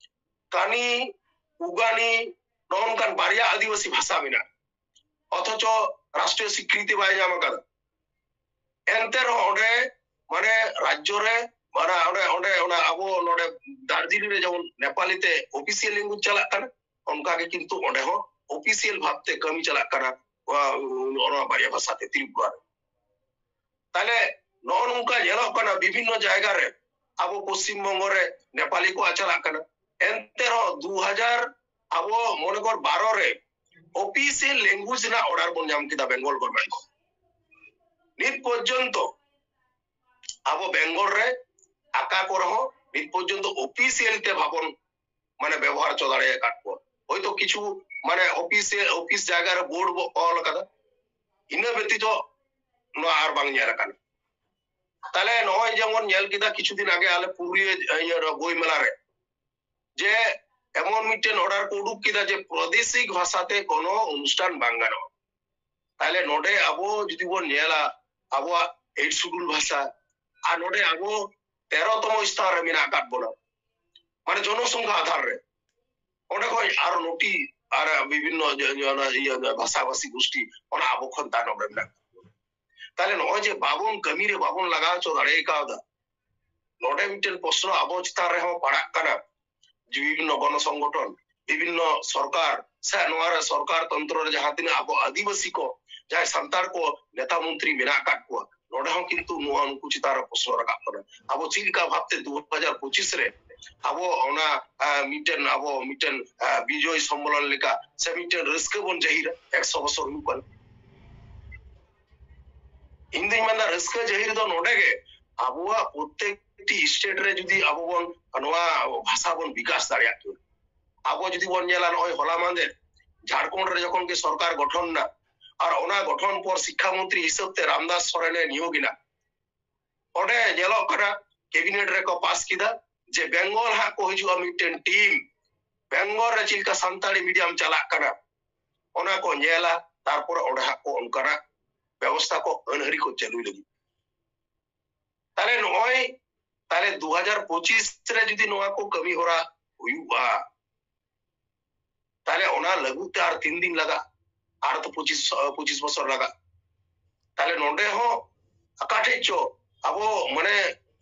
ᱠᱟᱱᱤ, ᱩᱜᱟᱱᱤ, ᱱᱚᱜᱼᱚ ᱱᱚᱝᱠᱟᱱ ᱵᱟᱨᱭᱟ ᱟᱹᱫᱤᱵᱟᱹᱥᱤ ᱵᱷᱟᱥᱟ ᱢᱮᱱᱟᱜᱼᱟ, ᱚᱛᱷᱚᱪᱚ ᱨᱟᱥᱴᱨᱤᱭᱚ ᱥᱤᱠᱨᱤᱛᱤ ᱵᱟᱭ ᱧᱟᱢ ᱟᱠᱟᱫᱟ᱾ ᱮᱱᱛᱮ ᱨᱮᱦᱚᱸ ᱚᱸᱰᱮ ᱢᱟᱱᱮ ᱨᱟᱡᱽᱡᱚ ᱨᱮ ᱢᱟᱱᱮ ᱚᱸᱰᱮ ᱚᱸᱰᱮ ᱚᱱᱟ ᱟᱵᱚ ᱱᱚᱰᱮ ᱫᱟᱨᱡᱤᱞᱤᱝ ᱨᱮ ᱡᱮᱢᱚᱱ ᱱᱮᱯᱟᱞᱤ ᱛᱮ ᱚᱯᱷᱤᱥᱤᱭᱟᱞ ᱞᱮᱝᱜᱩᱭᱮᱡᱽ ᱪᱟᱞᱟᱜ ᱠᱟᱱᱟ, ᱚᱱᱠᱟ ᱜᱮ ᱠᱤᱱᱛᱩ ᱚᱸᱰᱮ ᱦᱚᱸ ᱚᱯᱷᱤᱥᱤᱭᱟᱞ ᱵᱷᱟᱵᱛᱮ ᱠᱟᱹᱢᱤ ᱪᱟᱞᱟᱜ ᱠᱟᱱᱟ ᱱᱚᱣᱟ ᱱᱚᱣᱟ ᱵᱟᱨᱭᱟ ᱵᱷᱟᱥᱟ ᱛᱮ ᱛᱨᱤᱯᱩᱨᱟ ᱨᱮ᱾ ᱛᱟᱦᱞᱮ ᱱᱚᱜᱼᱚ ᱱᱚᱝᱠᱟ ᱧᱮᱞᱚᱜ ᱠᱟᱱᱟ ᱵᱤᱵᱷᱤᱱᱱᱚ ᱡᱟᱭᱜᱟ ᱨᱮ ᱟᱵᱚ ᱯᱚᱥᱪᱤᱢ ᱵᱚᱝᱜᱚ ᱨᱮ ᱱᱮᱯᱟᱞᱤ ᱠᱚ ᱪᱟᱞᱟᱜ ᱠᱟᱱᱟ᱾ ᱮᱱᱛᱮ ᱨᱮᱦᱚᱸ ᱫᱩ ᱦᱟᱡᱟᱨ ᱟᱵᱚ ᱢᱚᱱᱮ ᱠᱚᱨ ᱵᱟᱨᱚ ᱨᱮ ᱚᱯᱷᱤᱥᱤᱭᱟᱞ ᱞᱮᱝᱜᱩᱭᱮᱡᱽ ᱨᱮᱱᱟᱜ ᱚᱰᱟᱨ ᱵᱚᱱ ᱧᱟᱢ ᱠᱮᱫᱟ ᱵᱮᱝᱜᱚᱞ ᱜᱚᱨᱢᱮᱱᱴ ᱠᱷᱚᱱ᱾ ᱱᱤᱛ ᱯᱚᱨᱡᱚᱱᱛᱚ ᱟᱵᱚ ᱵᱮᱝᱜᱚᱞ ᱨᱮ ᱟᱠᱟ ᱠᱚᱨᱮ ᱦᱚᱸ ᱱᱤᱛ ᱯᱚᱨᱡᱚᱱᱛᱚ ᱚᱯᱷᱤᱥᱤᱭᱟᱞ ᱛᱮ ᱵᱟᱵᱚᱱ ᱢᱟᱱᱮ ᱵᱮᱵᱚᱦᱟᱨ ᱪᱚ ᱫᱟᱲᱮ ᱟᱠᱟᱫ ᱠᱚᱣᱟ᱾ ᱦᱚᱭᱛᱚ ᱠᱤᱪᱷᱩ ᱢᱟᱱᱮ ᱚᱯᱷᱤᱥ ᱚᱯᱷᱤᱥ ᱡᱟᱭᱜᱟ ᱨᱮ ᱵᱳᱨᱰ ᱵᱚ ᱚᱞ ᱟᱠᱟᱫᱟ, ᱤᱱᱟᱹ ᱵᱮᱛᱤᱛᱚ ᱱᱚᱣᱟ ᱟᱨ ᱵᱟᱝ ᱧᱮᱞ ᱟᱠᱟᱱᱟ᱾ ᱛᱟᱦᱞᱮ ᱱᱚᱜᱼᱚᱭ ᱡᱮᱢᱚᱱ ᱧᱮᱞ ᱠᱮᱫᱟ ᱠᱤᱪᱷᱩ ᱫᱤᱱ ᱟᱜᱮ ᱟᱞᱮ ᱯᱩᱨᱩᱞᱤᱭᱟᱹ ᱤᱭᱟᱹ ᱵᱳᱭ ᱢᱮᱞᱟ ᱨᱮ ᱡᱮ ᱮᱢᱚᱱ ᱢᱤᱫᱴᱮᱱ ᱚᱰᱟᱨ ᱠᱚ ᱩᱰᱩᱠ ᱠᱮᱫᱟ ᱡᱮ ᱯᱨᱟᱫᱮᱥᱤᱠ ᱵᱷᱟᱥᱟᱛᱮ ᱠᱳᱱᱳ ᱚᱱᱩᱥᱴᱷᱟᱱ ᱵᱟᱝ ᱜᱟᱱᱚᱜᱼᱟ᱾ ᱛᱟᱦᱞᱮ ᱱᱚᱰᱮ ᱟᱵᱚ ᱡᱩᱫᱤ ᱵᱚᱱ ᱧᱮᱞᱟ ᱟᱵᱚᱣᱟᱜ ᱮᱭᱤᱴ ᱥᱤᱰᱩᱞ ᱵᱷᱟᱥᱟ, ᱟᱨ ᱱᱚᱰᱮ ᱟᱵᱚ ᱛᱮᱨᱚ ᱛᱚᱢᱚ ᱥᱛᱷᱟᱱ ᱨᱮ ᱢᱮᱱᱟᱜ ᱟᱠᱟᱫ ᱵᱚᱱᱟ, ᱢᱟᱱᱮ ᱡᱚᱱᱚᱥᱚᱝᱠᱷᱟ ᱟᱫᱷᱟᱨ ᱨᱮ᱾ ᱚᱸᱰᱮ ᱠᱷᱚᱱ ᱟᱨᱚ ᱱᱚᱴᱤ ᱟᱨ ᱵᱤᱵᱷᱤᱱᱱᱚ ᱡᱚ- ᱡᱚ- ᱚᱱᱟ ᱤᱭᱟᱹ ᱵᱷᱟᱥᱟᱵᱷᱟᱥᱤ ᱜᱳᱥᱴᱤ ᱚᱱᱟ ᱟᱵᱚ ᱠᱷᱚᱱ ᱛᱟᱭᱱᱚᱢ ᱨᱮ ᱢᱮᱱᱟᱜ ᱠᱚᱣᱟ᱾ ᱛᱟᱦᱞᱮ ᱱᱚᱜᱼᱚᱭ ᱡᱮ ᱵᱟᱵᱚᱱ ᱠᱟᱹᱢᱤ ᱨᱮ ᱵᱟᱵᱚᱱ ᱞᱟᱜᱟᱣ ᱦᱚᱪᱚ ᱫᱟᱲᱮ ᱠᱟᱣᱫᱟ, ᱱᱚᱰᱮ ᱢᱤᱫᱴᱮᱱ ᱯᱨᱚᱥᱱᱚ ᱟᱵᱚ ᱪᱮᱛᱟᱱ ᱨᱮᱦᱚᱸ ᱯᱟᱲᱟᱜ ᱠᱟᱱᱟ᱾ ᱡᱮ ᱵᱤᱵᱷᱤᱱᱱᱚ ᱜᱚᱱᱚ ᱥᱚᱝᱜᱚᱴᱷᱚᱱ, ᱵᱤᱵᱷᱤᱱᱱᱚ ᱥᱚᱨᱠᱟᱨ ᱥᱮ ᱱᱚᱣᱟ ᱨᱮ ᱥᱚᱨᱠᱟᱨ ᱛᱚᱱᱛᱨᱚ ᱨᱮ ᱡᱟᱦᱟᱸ ᱛᱤᱱᱟᱹᱜ ᱟᱵᱚ ᱟᱹᱫᱤᱵᱟᱹᱥᱤ ᱠᱚ ᱡᱟᱦᱟᱸᱭ ᱥᱟᱱᱛᱟᱲ ᱠᱚ ᱱᱮᱛᱟ ᱢᱚᱱᱛᱨᱤ ᱢᱮᱱᱟᱜ ᱟᱠᱟᱫ ᱠᱚᱣᱟ, ᱱᱚᱰᱮ ᱦᱚᱸ ᱠᱤᱱᱛᱩ ᱱᱚᱣᱟ ᱩᱱᱠᱩ ᱪᱮᱛᱟᱱ ᱨᱮ ᱯᱨᱚᱥᱱᱚ ᱨᱟᱠᱟᱵ ᱠᱟᱱᱟ᱾ ᱟᱵᱚ ᱪᱮᱫ ᱞᱮᱠᱟ ᱵᱷᱟᱵᱛᱮ ᱫᱩ ᱦᱟᱡᱟᱨ ᱯᱚᱸᱪᱤᱥ ᱨᱮ ᱟᱵᱚ ᱚᱱᱟ ᱟᱸ, ᱢᱤᱫᱴᱮᱱ ᱟᱵᱚ ᱢᱤᱫᱴᱮᱱ ᱟᱸ, ᱵᱤᱡᱚᱭ ᱥᱚᱢᱢᱮᱞᱚᱱ ᱞᱮᱠᱟ ᱥᱮ ᱢᱤᱫᱴᱮᱱ ᱨᱟᱹᱥᱠᱟᱹ ᱵᱚᱱ ᱡᱟᱹᱦᱤᱨᱟ, ᱮᱠᱥᱚ ᱵᱚᱪᱷᱚᱨ ᱦᱩᱭᱩᱜ ᱠᱟᱱᱟ᱾ ᱤᱧ ᱫᱩᱧ ᱢᱮᱱᱫᱟ ᱨᱟᱹᱥᱠᱟᱹ ᱡᱟᱹᱦᱤᱨ ᱫᱚ ᱱᱚᱰᱮ ᱜᱮ ᱟᱵᱚᱣᱟᱜ ᱯᱨᱚᱛᱮᱠᱴᱤ ᱥᱴᱮᱴ ᱨᱮ ᱡᱩᱫᱤ ᱟᱵᱚ ᱵᱚᱱ ᱱᱚᱣᱟ ᱵᱷᱟᱥᱟ ᱵᱚᱱ ᱵᱤᱠᱟᱥ ᱫᱟᱲᱮᱭᱟᱜ ᱠᱮᱭᱟ᱾ ᱟᱵᱚ ᱡᱩᱫᱤ ᱵᱚᱱ ᱧᱮᱞᱟ ᱱᱚᱜᱼᱚᱭ ᱦᱚᱞᱟ ᱢᱟᱦᱫᱮᱨ ᱡᱷᱟᱲᱠᱷᱚᱸᱰ ᱨᱮ ᱡᱚᱠᱷᱚᱱ ᱜᱮ ᱥᱚᱨᱠᱟᱨ ᱜᱚᱴᱷᱚᱱ ᱮᱱᱟ, ᱟᱨ ᱚᱱᱟ ᱜᱚᱴᱷᱚᱱ ᱯᱚᱨ ᱥᱤᱠᱠᱷᱟ ᱢᱚᱱᱛᱨᱤ ᱦᱤᱥᱟᱹᱵ ᱛᱮ ᱨᱟᱢᱫᱟᱥ ᱥᱚᱨᱮᱱ ᱮ ᱱᱤᱭᱳᱜ ᱮᱱᱟ᱾ ᱚᱸᱰᱮ ᱧᱮᱞᱚᱜ ᱠᱟᱱᱟ, ᱠᱮᱵᱤᱱᱮᱴ ᱨᱮᱠᱚ ᱯᱟᱥ ᱠᱮᱫᱟ ᱡᱮ ᱵᱮᱝᱜᱚᱞ ᱦᱟᱸᱜ ᱠᱚ ᱦᱤᱡᱩᱜᱼᱟ ᱢᱤᱫᱴᱮᱱ ᱴᱤᱢ, ᱵᱮᱝᱜᱚᱞ ᱨᱮ ᱪᱮᱫ ᱞᱮᱠᱟ ᱥᱟᱱᱛᱟᱲᱤ ᱢᱤᱰᱤᱭᱟᱢ ᱪᱟᱞᱟᱜ ᱠᱟᱱᱟ ᱚᱱᱟ ᱠᱚ ᱧᱮᱞᱟ, ᱛᱟᱨᱯᱚᱨᱮ ᱚᱸᱰᱮ ᱦᱟᱸᱜ ᱠᱚ ᱚᱱᱠᱟᱱᱟᱜ ᱵᱮᱵᱚᱥᱛᱷᱟ ᱠᱚ ᱟᱹᱱ ᱟᱹᱨᱤ ᱠᱚ ᱪᱟᱹᱞᱩᱭ ᱞᱟᱹᱜᱤᱫ᱾ ᱛᱟᱦᱞᱮ ᱱᱚᱜᱼᱚᱭ, ᱛᱟᱦᱞᱮ ᱫᱩ ᱦᱟᱡᱟᱨ ᱯᱚᱸᱪᱤᱥ ᱨᱮ ᱡᱩᱫᱤ ᱱᱚᱣᱟ ᱠᱚ ᱠᱟᱹᱢᱤ ᱦᱚᱨᱟ ᱦᱩᱭᱩᱜᱼᱟ, ᱛᱟᱦᱞᱮ ᱚᱱᱟ ᱞᱟᱹᱜᱩ ᱛᱮ ᱟᱨ ᱛᱤᱱ ᱫᱤᱱ ᱞᱟᱜᱟᱜ? ᱟᱨ ᱛᱚ ᱯᱚᱸᱪᱤᱥ, ᱯᱚᱸᱪᱤᱥ ᱵᱚᱪᱷᱚᱨ ᱞᱟᱜᱟᱜ᱾ ᱛᱟᱦᱞᱮ ᱱᱚᱰᱮ ᱦᱚᱸ ᱚᱠᱟ ᱴᱷᱮᱡ ᱪᱚ ᱟᱵᱚ, ᱢᱟᱱᱮ,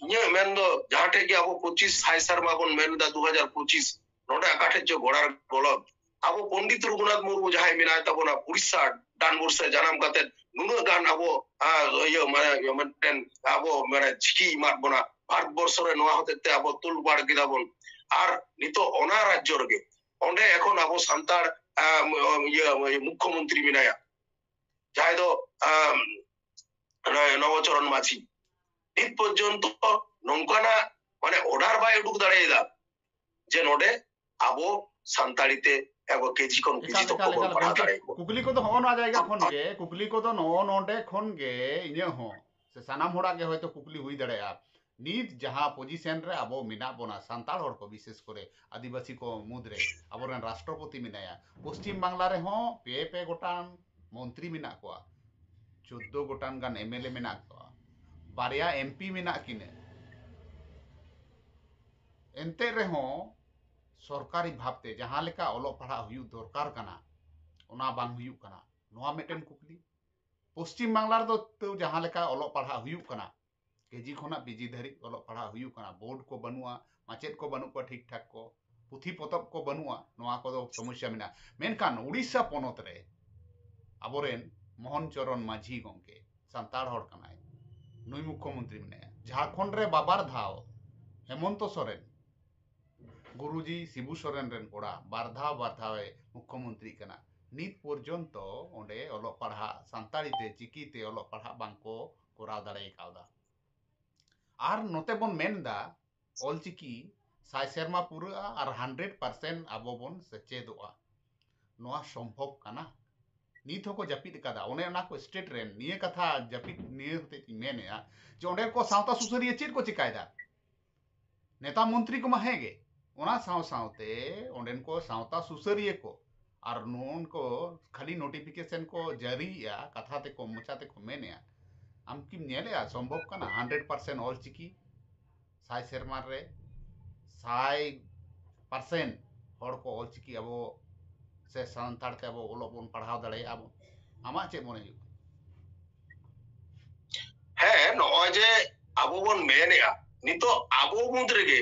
ᱤᱧᱟᱹᱜ ᱢᱮᱱ ᱫᱚ ᱡᱟᱦᱟᱸ ᱴᱷᱮᱡ ᱜᱮ ᱟᱵᱚ ᱯᱚᱸᱪᱤᱥ ᱥᱟᱭ ᱥᱮᱨᱢᱟ ᱵᱚᱱ ᱢᱮᱱ ᱮᱫᱟ, ᱫᱩ ᱦᱟᱡᱟᱨ ᱯᱚᱸᱪᱤᱥ, ᱱᱚᱰᱮ ᱚᱠᱟ ᱴᱷᱮᱡ ᱪᱚ ᱜᱚᱲᱟᱨ ᱜᱚᱞᱚᱛ᱾ ᱟᱵᱚ ᱯᱚᱱᱰᱤᱛ ᱨᱚᱜᱷᱩᱱᱟᱛᱷ ᱢᱩᱨᱢᱩ ᱡᱟᱦᱟᱸᱭ ᱢᱮᱱᱟᱭ ᱛᱟᱵᱚᱱᱟ, ᱩᱲᱤᱥᱥᱟ ᱰᱟᱱᱵᱩᱨ ᱥᱮ ᱡᱟᱱᱟᱢ ᱠᱟᱛᱮ ᱱᱩᱱᱟᱹᱜ ᱜᱟᱱ ᱟᱵᱚ, ᱟᱸ, ᱤᱭᱟᱹ, ᱢᱟᱱᱮ, ᱢᱤᱫᱴᱮᱱ ᱟᱵᱚ, ᱢᱟᱱᱮ, ᱪᱤᱠᱤ ᱮᱢᱟᱫ ᱵᱚᱱᱟ ᱵᱷᱟᱨᱚᱛ ᱵᱚᱨᱥᱚ ᱨᱮ, ᱱᱚᱣᱟ ᱦᱚᱛᱮᱡ ᱛᱮ ᱟᱵᱚ ᱛᱩᱞ ᱯᱟᱲ ᱠᱮᱫᱟ ᱵᱚᱱ᱾ ᱟᱨ ᱱᱤᱛᱚᱜ ᱚᱱᱟ ᱨᱟᱡᱽᱡᱚ ᱨᱮᱜᱮ ᱚᱸᱰᱮ ᱮᱠᱷᱚᱱ ᱟᱵᱚ ᱥᱟᱱᱛᱟᱲ, ᱟᱸ, ᱤᱭᱟᱹ, ᱢᱩᱠᱠᱷᱚ ᱢᱚᱱᱛᱨᱤ ᱢᱮᱱᱟᱭᱟ, ᱡᱟᱦᱟᱸᱭ ᱫᱚ, ᱟᱸ, ᱱᱚᱜᱼᱚᱭ ᱱᱚᱵᱚᱪᱚᱨᱚᱱ ᱢᱟᱹᱡᱷᱤ᱾ ᱱᱤᱛ ᱯᱚᱨᱡᱚᱱᱛᱚ ᱱᱚᱝᱠᱟᱱᱟᱜ, ᱢᱟᱱᱮ, ᱚᱨᱰᱟᱨ ᱵᱟᱭ ᱩᱰᱩᱠ ᱫᱟᱲᱮᱭᱟᱫᱟ ᱡᱮ ᱱᱚᱰᱮ ᱟᱵᱚ ᱥᱟᱱᱛᱟᱲᱤ ᱛᱮ ᱟᱵᱚ ᱠᱮᱡᱤ ᱠᱷᱚᱱ ᱯᱤᱡᱤ ᱮᱠᱟᱞ, ᱛᱚᱠᱠᱚ ᱮᱠᱟᱞ, ᱵᱚᱱ ᱮᱠᱟᱞ, ᱯᱟᱲᱦᱟᱣ ᱜᱚᱢᱠᱮ, ᱫᱟᱲᱮᱭᱟᱠᱚᱣᱟ᱾ ᱠᱩᱠᱞᱤ ᱠᱚᱫᱚ ᱦᱚᱸᱜᱼᱚ ᱱᱚᱣᱟ ᱡᱟᱭᱜᱟ ᱠᱷᱚᱱ ᱜᱮ, ᱠᱩᱠᱞᱤ ᱠᱚᱫᱚ ᱱᱚᱜᱼᱚ ᱱᱚᱰᱮ ᱠᱷᱚᱱ ᱜᱮ ᱤᱧᱟᱹᱜ ᱦᱚᱸ ᱥᱮ ᱥᱟᱱᱟᱢ ᱦᱚᱲᱟᱜ ᱜᱮ ᱦᱚᱭᱛᱳ ᱠᱩᱠᱞᱤ ᱦᱩᱭ ᱫᱟᱲᱮᱭᱟᱜᱼᱟ᱾ ᱱᱤᱛ ᱡᱟᱦᱟᱸ ᱯᱚᱡᱤᱥᱚᱱ ᱨᱮ ᱟᱵᱚ ᱢᱮᱱᱟᱜ ᱵᱚᱱᱟ, ᱥᱟᱱᱛᱟᱲ ᱦᱚᱲ ᱠᱚ ᱵᱤᱥᱮᱥ ᱠᱚᱨᱮ, ᱟᱹᱫᱤᱵᱟᱹᱥᱤ ᱠᱚ ᱢᱩᱫᱽᱨᱮ ᱟᱵᱚᱨᱮᱱ ᱨᱟᱥᱴᱨᱚᱯᱚᱛᱤ ᱢᱮᱱᱟᱭᱟ, ᱯᱚᱥᱪᱤᱢ ᱵᱟᱝᱞᱟ ᱨᱮᱦᱚᱸ ᱯᱮ, ᱯᱮ ᱜᱚᱴᱟᱝ ᱢᱚᱱᱛᱨᱤ ᱢᱮᱱᱟᱜ ᱠᱚᱣᱟ, ᱪᱳᱫᱽᱫᱳ ᱜᱚᱴᱟᱝ ᱜᱟᱱ ᱮᱢ ᱮᱞ ᱮ ᱢᱮᱱᱟᱜ ᱠᱚᱣᱟ, ᱵᱟᱨᱭᱟ ᱮᱢ ᱯᱤ ᱢᱮᱱᱟᱜ ᱠᱤᱱᱟᱹ᱾ ᱮᱱᱛᱮ ᱨᱮᱦᱚᱸ ᱥᱚᱨᱠᱟᱨᱤ ᱵᱷᱟᱵᱽᱛᱮ ᱡᱟᱦᱟᱸ ᱞᱮᱠᱟ ᱚᱞᱚᱜ ᱯᱟᱲᱦᱟᱜ ᱦᱩᱭᱩᱜ ᱫᱚᱨᱠᱟᱨ ᱠᱟᱱᱟ, ᱚᱱᱟ ᱵᱟᱝ ᱦᱩᱭᱩᱜ ᱠᱟᱱᱟ᱾ ᱱᱚᱣᱟ ᱢᱤᱫᱴᱮᱱ ᱠᱩᱠᱞᱤ᱾ ᱯᱚᱥᱪᱤᱢ ᱵᱟᱝᱞᱟ ᱨᱮᱫᱚ ᱛᱟᱹᱣ ᱡᱟᱦᱟᱸ ᱞᱮᱠᱟ ᱚᱞᱚᱜ ᱯᱟᱲᱦᱟᱜ ᱦᱩᱭᱩᱜ ᱠᱟᱱᱟ, ᱠᱮᱡᱤ ᱠᱷᱚᱱᱟᱜ ᱯᱤᱡᱤ ᱫᱷᱟᱹᱨᱤᱡ ᱚᱞᱚᱜ ᱯᱟᱲᱦᱟᱜ ᱦᱩᱭᱩᱜ ᱠᱟᱱᱟ, ᱵᱳᱨᱰ ᱠᱚ ᱵᱟᱹᱱᱩᱜᱼᱟ, ᱢᱟᱪᱮᱫ ᱠᱚ ᱵᱟᱹᱱᱩᱜ ᱠᱚᱣᱟ ᱴᱷᱤᱠ ᱴᱷᱟᱠ ᱠᱚ, ᱯᱩᱛᱷᱤ ᱯᱚᱛᱚᱵ ᱠᱚ ᱵᱟᱹᱱᱩᱜᱼᱟ, ᱱᱚᱣᱟ ᱠᱚᱫᱚ ᱥᱚᱢᱚᱥᱥᱟ ᱢᱮᱱᱟᱜᱼᱟ᱾ ᱢᱮᱱᱠᱷᱟᱱ ᱩᱲᱤᱥᱥᱟ ᱯᱚᱱᱚᱛ ᱨᱮ ᱟᱵᱚᱨᱮᱱ ᱢᱳᱦᱚᱱ ᱪᱚᱨᱚᱱ ᱢᱟᱹᱡᱷᱤ ᱜᱚᱢᱠᱮ, ᱥᱟᱱᱛᱟᱲ ᱦᱚᱲ ᱠᱟᱱᱟᱭ, ᱱᱩᱭ ᱢᱩᱠᱠᱷᱚ ᱢᱚᱱᱛᱨᱤ ᱢᱮᱱᱟᱭᱟ᱾ ᱡᱷᱟᱲᱠᱷᱚᱸᱰ ᱨᱮ ᱵᱟᱵᱟᱨ ᱫᱷᱟᱣ ᱦᱮᱢᱚᱱᱛᱚ ᱥᱚᱨᱮᱱ, ᱜᱩᱨᱩᱡᱤ ᱥᱤᱵᱩ ᱥᱚᱨᱮᱱ ᱨᱮᱱ ᱠᱚᱲᱟ, ᱵᱟᱨ ᱫᱷᱟᱣ, ᱵᱟᱨ ᱫᱷᱟᱣ ᱮ ᱢᱩᱠᱠᱷᱚ ᱢᱚᱱᱛᱨᱤ ᱠᱟᱱᱟ᱾ ᱱᱤᱛ ᱯᱚᱨᱡᱚᱱᱛᱚ ᱚᱸᱰᱮ ᱚᱞᱚᱜ ᱯᱟᱲᱦᱟᱜ, ᱥᱟᱱᱛᱟᱲᱤ ᱛᱮ, ᱪᱤᱠᱤ ᱛᱮ ᱚᱞᱚᱜ ᱯᱟᱲᱦᱟᱜ ᱵᱟᱝ ᱠᱚ ᱠᱚᱨᱟᱣ ᱫᱟᱲᱮ ᱠᱟᱣᱫᱟ᱾ ᱟᱨ ᱱᱚᱛᱮ ᱵᱚᱱ ᱢᱮᱱ ᱮᱫᱟ, ᱚᱞᱪᱤᱠᱤ ᱥᱟᱭ ᱥᱮᱨᱢᱟ ᱯᱩᱨᱟᱹᱜᱼᱟ ᱟᱨ ᱦᱟᱱᱰᱨᱮᱰ ᱯᱟᱨᱥᱮᱱᱴ ᱟᱵᱚ ᱵᱚᱱ ᱥᱮᱪᱮᱫᱚᱜᱼᱟ᱾ ᱱᱚᱣᱟ ᱥᱚᱢᱵᱷᱚᱵ ᱠᱟᱱᱟ? ᱱᱤᱛ ᱦᱚᱸᱠᱚ ᱡᱟᱹᱯᱤᱫ ᱟᱠᱟᱫᱟ᱾ ᱚᱱᱮ ᱚᱱᱟ ᱠᱚ ᱥᱴᱮᱴ ᱨᱮᱱ ᱱᱤᱭᱟᱹ ᱠᱟᱛᱷᱟ ᱡᱟᱹᱯᱤᱫ ᱱᱤᱭᱟᱹ ᱦᱚᱛᱮᱡ ᱛᱤᱧ ᱢᱮᱱᱮᱫᱼᱟ ᱡᱮ ᱚᱸᱰᱮ ᱠᱚ ᱥᱟᱶᱛᱟ ᱥᱩᱥᱟᱹᱨᱤᱭᱟᱹ ᱪᱮᱫ ᱠᱚ ᱪᱮᱠᱟᱭᱮᱫᱟ? ᱱᱮᱛᱟ ᱢᱚᱱᱛᱨᱤ ᱠᱚᱢᱟ ᱦᱮᱸ ᱜᱮ, ᱚᱱᱟ ᱥᱟᱶ ᱥᱟᱶᱛᱮ ᱚᱸᱰᱮᱱ ᱠᱚ ᱥᱟᱶᱛᱟ ᱥᱩᱥᱟᱹᱨᱤᱭᱟᱹ ᱠᱚ ᱟᱨ ᱱᱩᱱᱠᱩ ᱠᱷᱟᱹᱞᱤ ᱱᱳᱴᱤᱯᱷᱤᱠᱮᱥᱚᱱ ᱠᱚ ᱡᱟᱹᱨᱤᱭᱮᱜᱼᱟ, ᱠᱟᱛᱷᱟ ᱛᱮᱠᱚ ᱢᱚᱪᱟ ᱛᱮᱠᱚ ᱢᱮᱱᱮᱜᱼᱟ᱾ ᱟᱢ ᱠᱤᱢ ᱧᱮᱞᱮᱜᱼᱟ ᱥᱚᱢᱵᱷᱚᱵ ᱠᱟᱱᱟ ᱦᱟᱱᱰᱨᱮᱰ ᱯᱟᱨᱥᱮᱱᱴ ᱚᱞᱪᱤᱠᱤ ᱥᱟᱭ ᱥᱮᱨᱢᱟ ᱨᱮ ᱥᱟᱭ ᱯᱟᱨᱥᱮᱱᱴ ᱦᱚᱲ ᱠᱚ ᱚᱞᱪᱤᱠᱤ ᱟᱵᱚ ᱥᱮ ᱥᱟᱱᱛᱟᱲ ᱛᱮ ᱟᱵᱚ ᱚᱞᱚᱜ ᱵᱚᱱ ᱯᱟᱲᱦᱟᱣ ᱫᱟᱲᱮᱭᱟᱜᱼᱟ ᱵᱚᱱ? ᱟᱢᱟᱜ ᱪᱮᱫ ᱢᱚᱱᱮ ᱦᱩᱭᱩᱜ ᱠᱟᱱᱟ? ᱦᱮᱸ, ᱱᱚᱜᱼᱚᱭ ᱡᱮ ᱟᱵᱚ ᱵᱚᱱ ᱢᱮᱱᱮᱜᱼᱟ, ᱱᱤᱛᱚᱜ ᱟᱵᱚ ᱢᱩᱫᱽ ᱨᱮᱜᱮ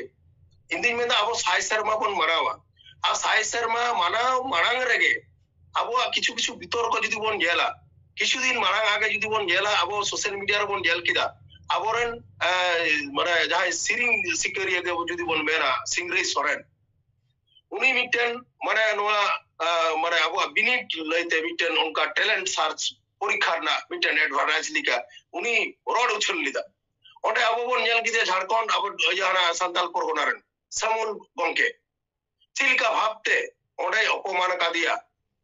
ᱤᱧ ᱫᱩᱧ ᱢᱮᱱᱫᱟ ᱟᱵᱚ ᱥᱟᱭ ᱥᱮᱨᱢᱟ ᱵᱚᱱ ᱢᱟᱱᱟᱣᱟ᱾ ᱟᱨ ᱥᱟᱭ ᱥᱮᱨᱢᱟ ᱢᱟᱱᱟᱣ ᱢᱟᱲᱟᱝ ᱨᱮᱜᱮ ᱟᱵᱚᱣᱟᱜ ᱠᱤᱪᱷᱩ ᱠᱤᱪᱷᱩ ᱵᱤᱛᱚᱨᱠᱚ ᱡᱩᱫᱤ ᱵᱚᱱ ᱧᱮᱞᱟ, ᱠᱤᱪᱷᱩ ᱫᱤᱱ ᱢᱟᱲᱟᱝ ᱟᱜᱮ ᱡᱩᱫᱤ ᱵᱚᱱ ᱧᱮᱞᱟ, ᱟᱵᱚ ᱥᱳᱥᱟᱞ ᱢᱤᱰᱤᱭᱟ ᱨᱮᱵᱚᱱ ᱧᱮᱞ ᱠᱮᱫᱟ, ᱟᱵᱚᱨᱮᱱ ᱮ, ᱢᱟᱱᱮ ᱡᱟᱦᱟᱸᱭ ᱥᱮᱨᱮᱧ ᱥᱤᱠᱟᱹᱨᱤᱭᱟᱹ ᱜᱮ ᱡᱩᱫᱤ ᱵᱚᱱ ᱢᱮᱱᱟ, ᱥᱤᱝᱨᱟᱹᱭ ᱥᱚᱨᱮᱱ, ᱩᱱᱤ ᱢᱤᱫᱴᱮᱱ ᱢᱟᱱᱮ ᱱᱚᱣᱟ ᱮ, ᱢᱟᱱᱮ ᱟᱵᱚᱣᱟᱜ ᱵᱤᱱᱤᱰ ᱞᱟᱹᱭᱛᱮ ᱢᱤᱫᱴᱮᱱ ᱚᱱᱠᱟ ᱴᱮᱞᱮᱱᱴ ᱥᱟᱨᱪ ᱯᱚᱨᱤᱠᱠᱷᱟ ᱨᱮᱱᱟᱜ ᱢᱤᱫᱴᱮᱱ ᱮᱰᱵᱷᱟᱨᱴᱟᱭᱤᱡᱽ ᱞᱮᱠᱟ ᱩᱱᱤ ᱨᱚᱲ ᱩᱪᱷᱟᱹᱱ ᱞᱮᱫᱟ᱾ ᱚᱸᱰᱮ ᱟᱵᱚ ᱵᱚᱱ ᱧᱮᱞ ᱠᱮᱫᱟ ᱡᱷᱟᱲᱠᱷᱚᱸᱰ, ᱟᱵᱚ ᱡᱟᱦᱟᱸ ᱥᱟᱱᱛᱟᱞ ᱯᱚᱨᱜᱚᱱᱟ ᱨᱮᱱ ᱥᱟᱢᱩᱞ ᱜᱚᱝᱠᱮ ᱪᱮᱫ ᱞᱮᱠᱟ ᱵᱷᱟᱵᱛᱮ ᱚᱸᱰᱮᱭ ᱚᱯᱚᱢᱟᱱ ᱟᱠᱟᱫᱮᱭᱟ᱾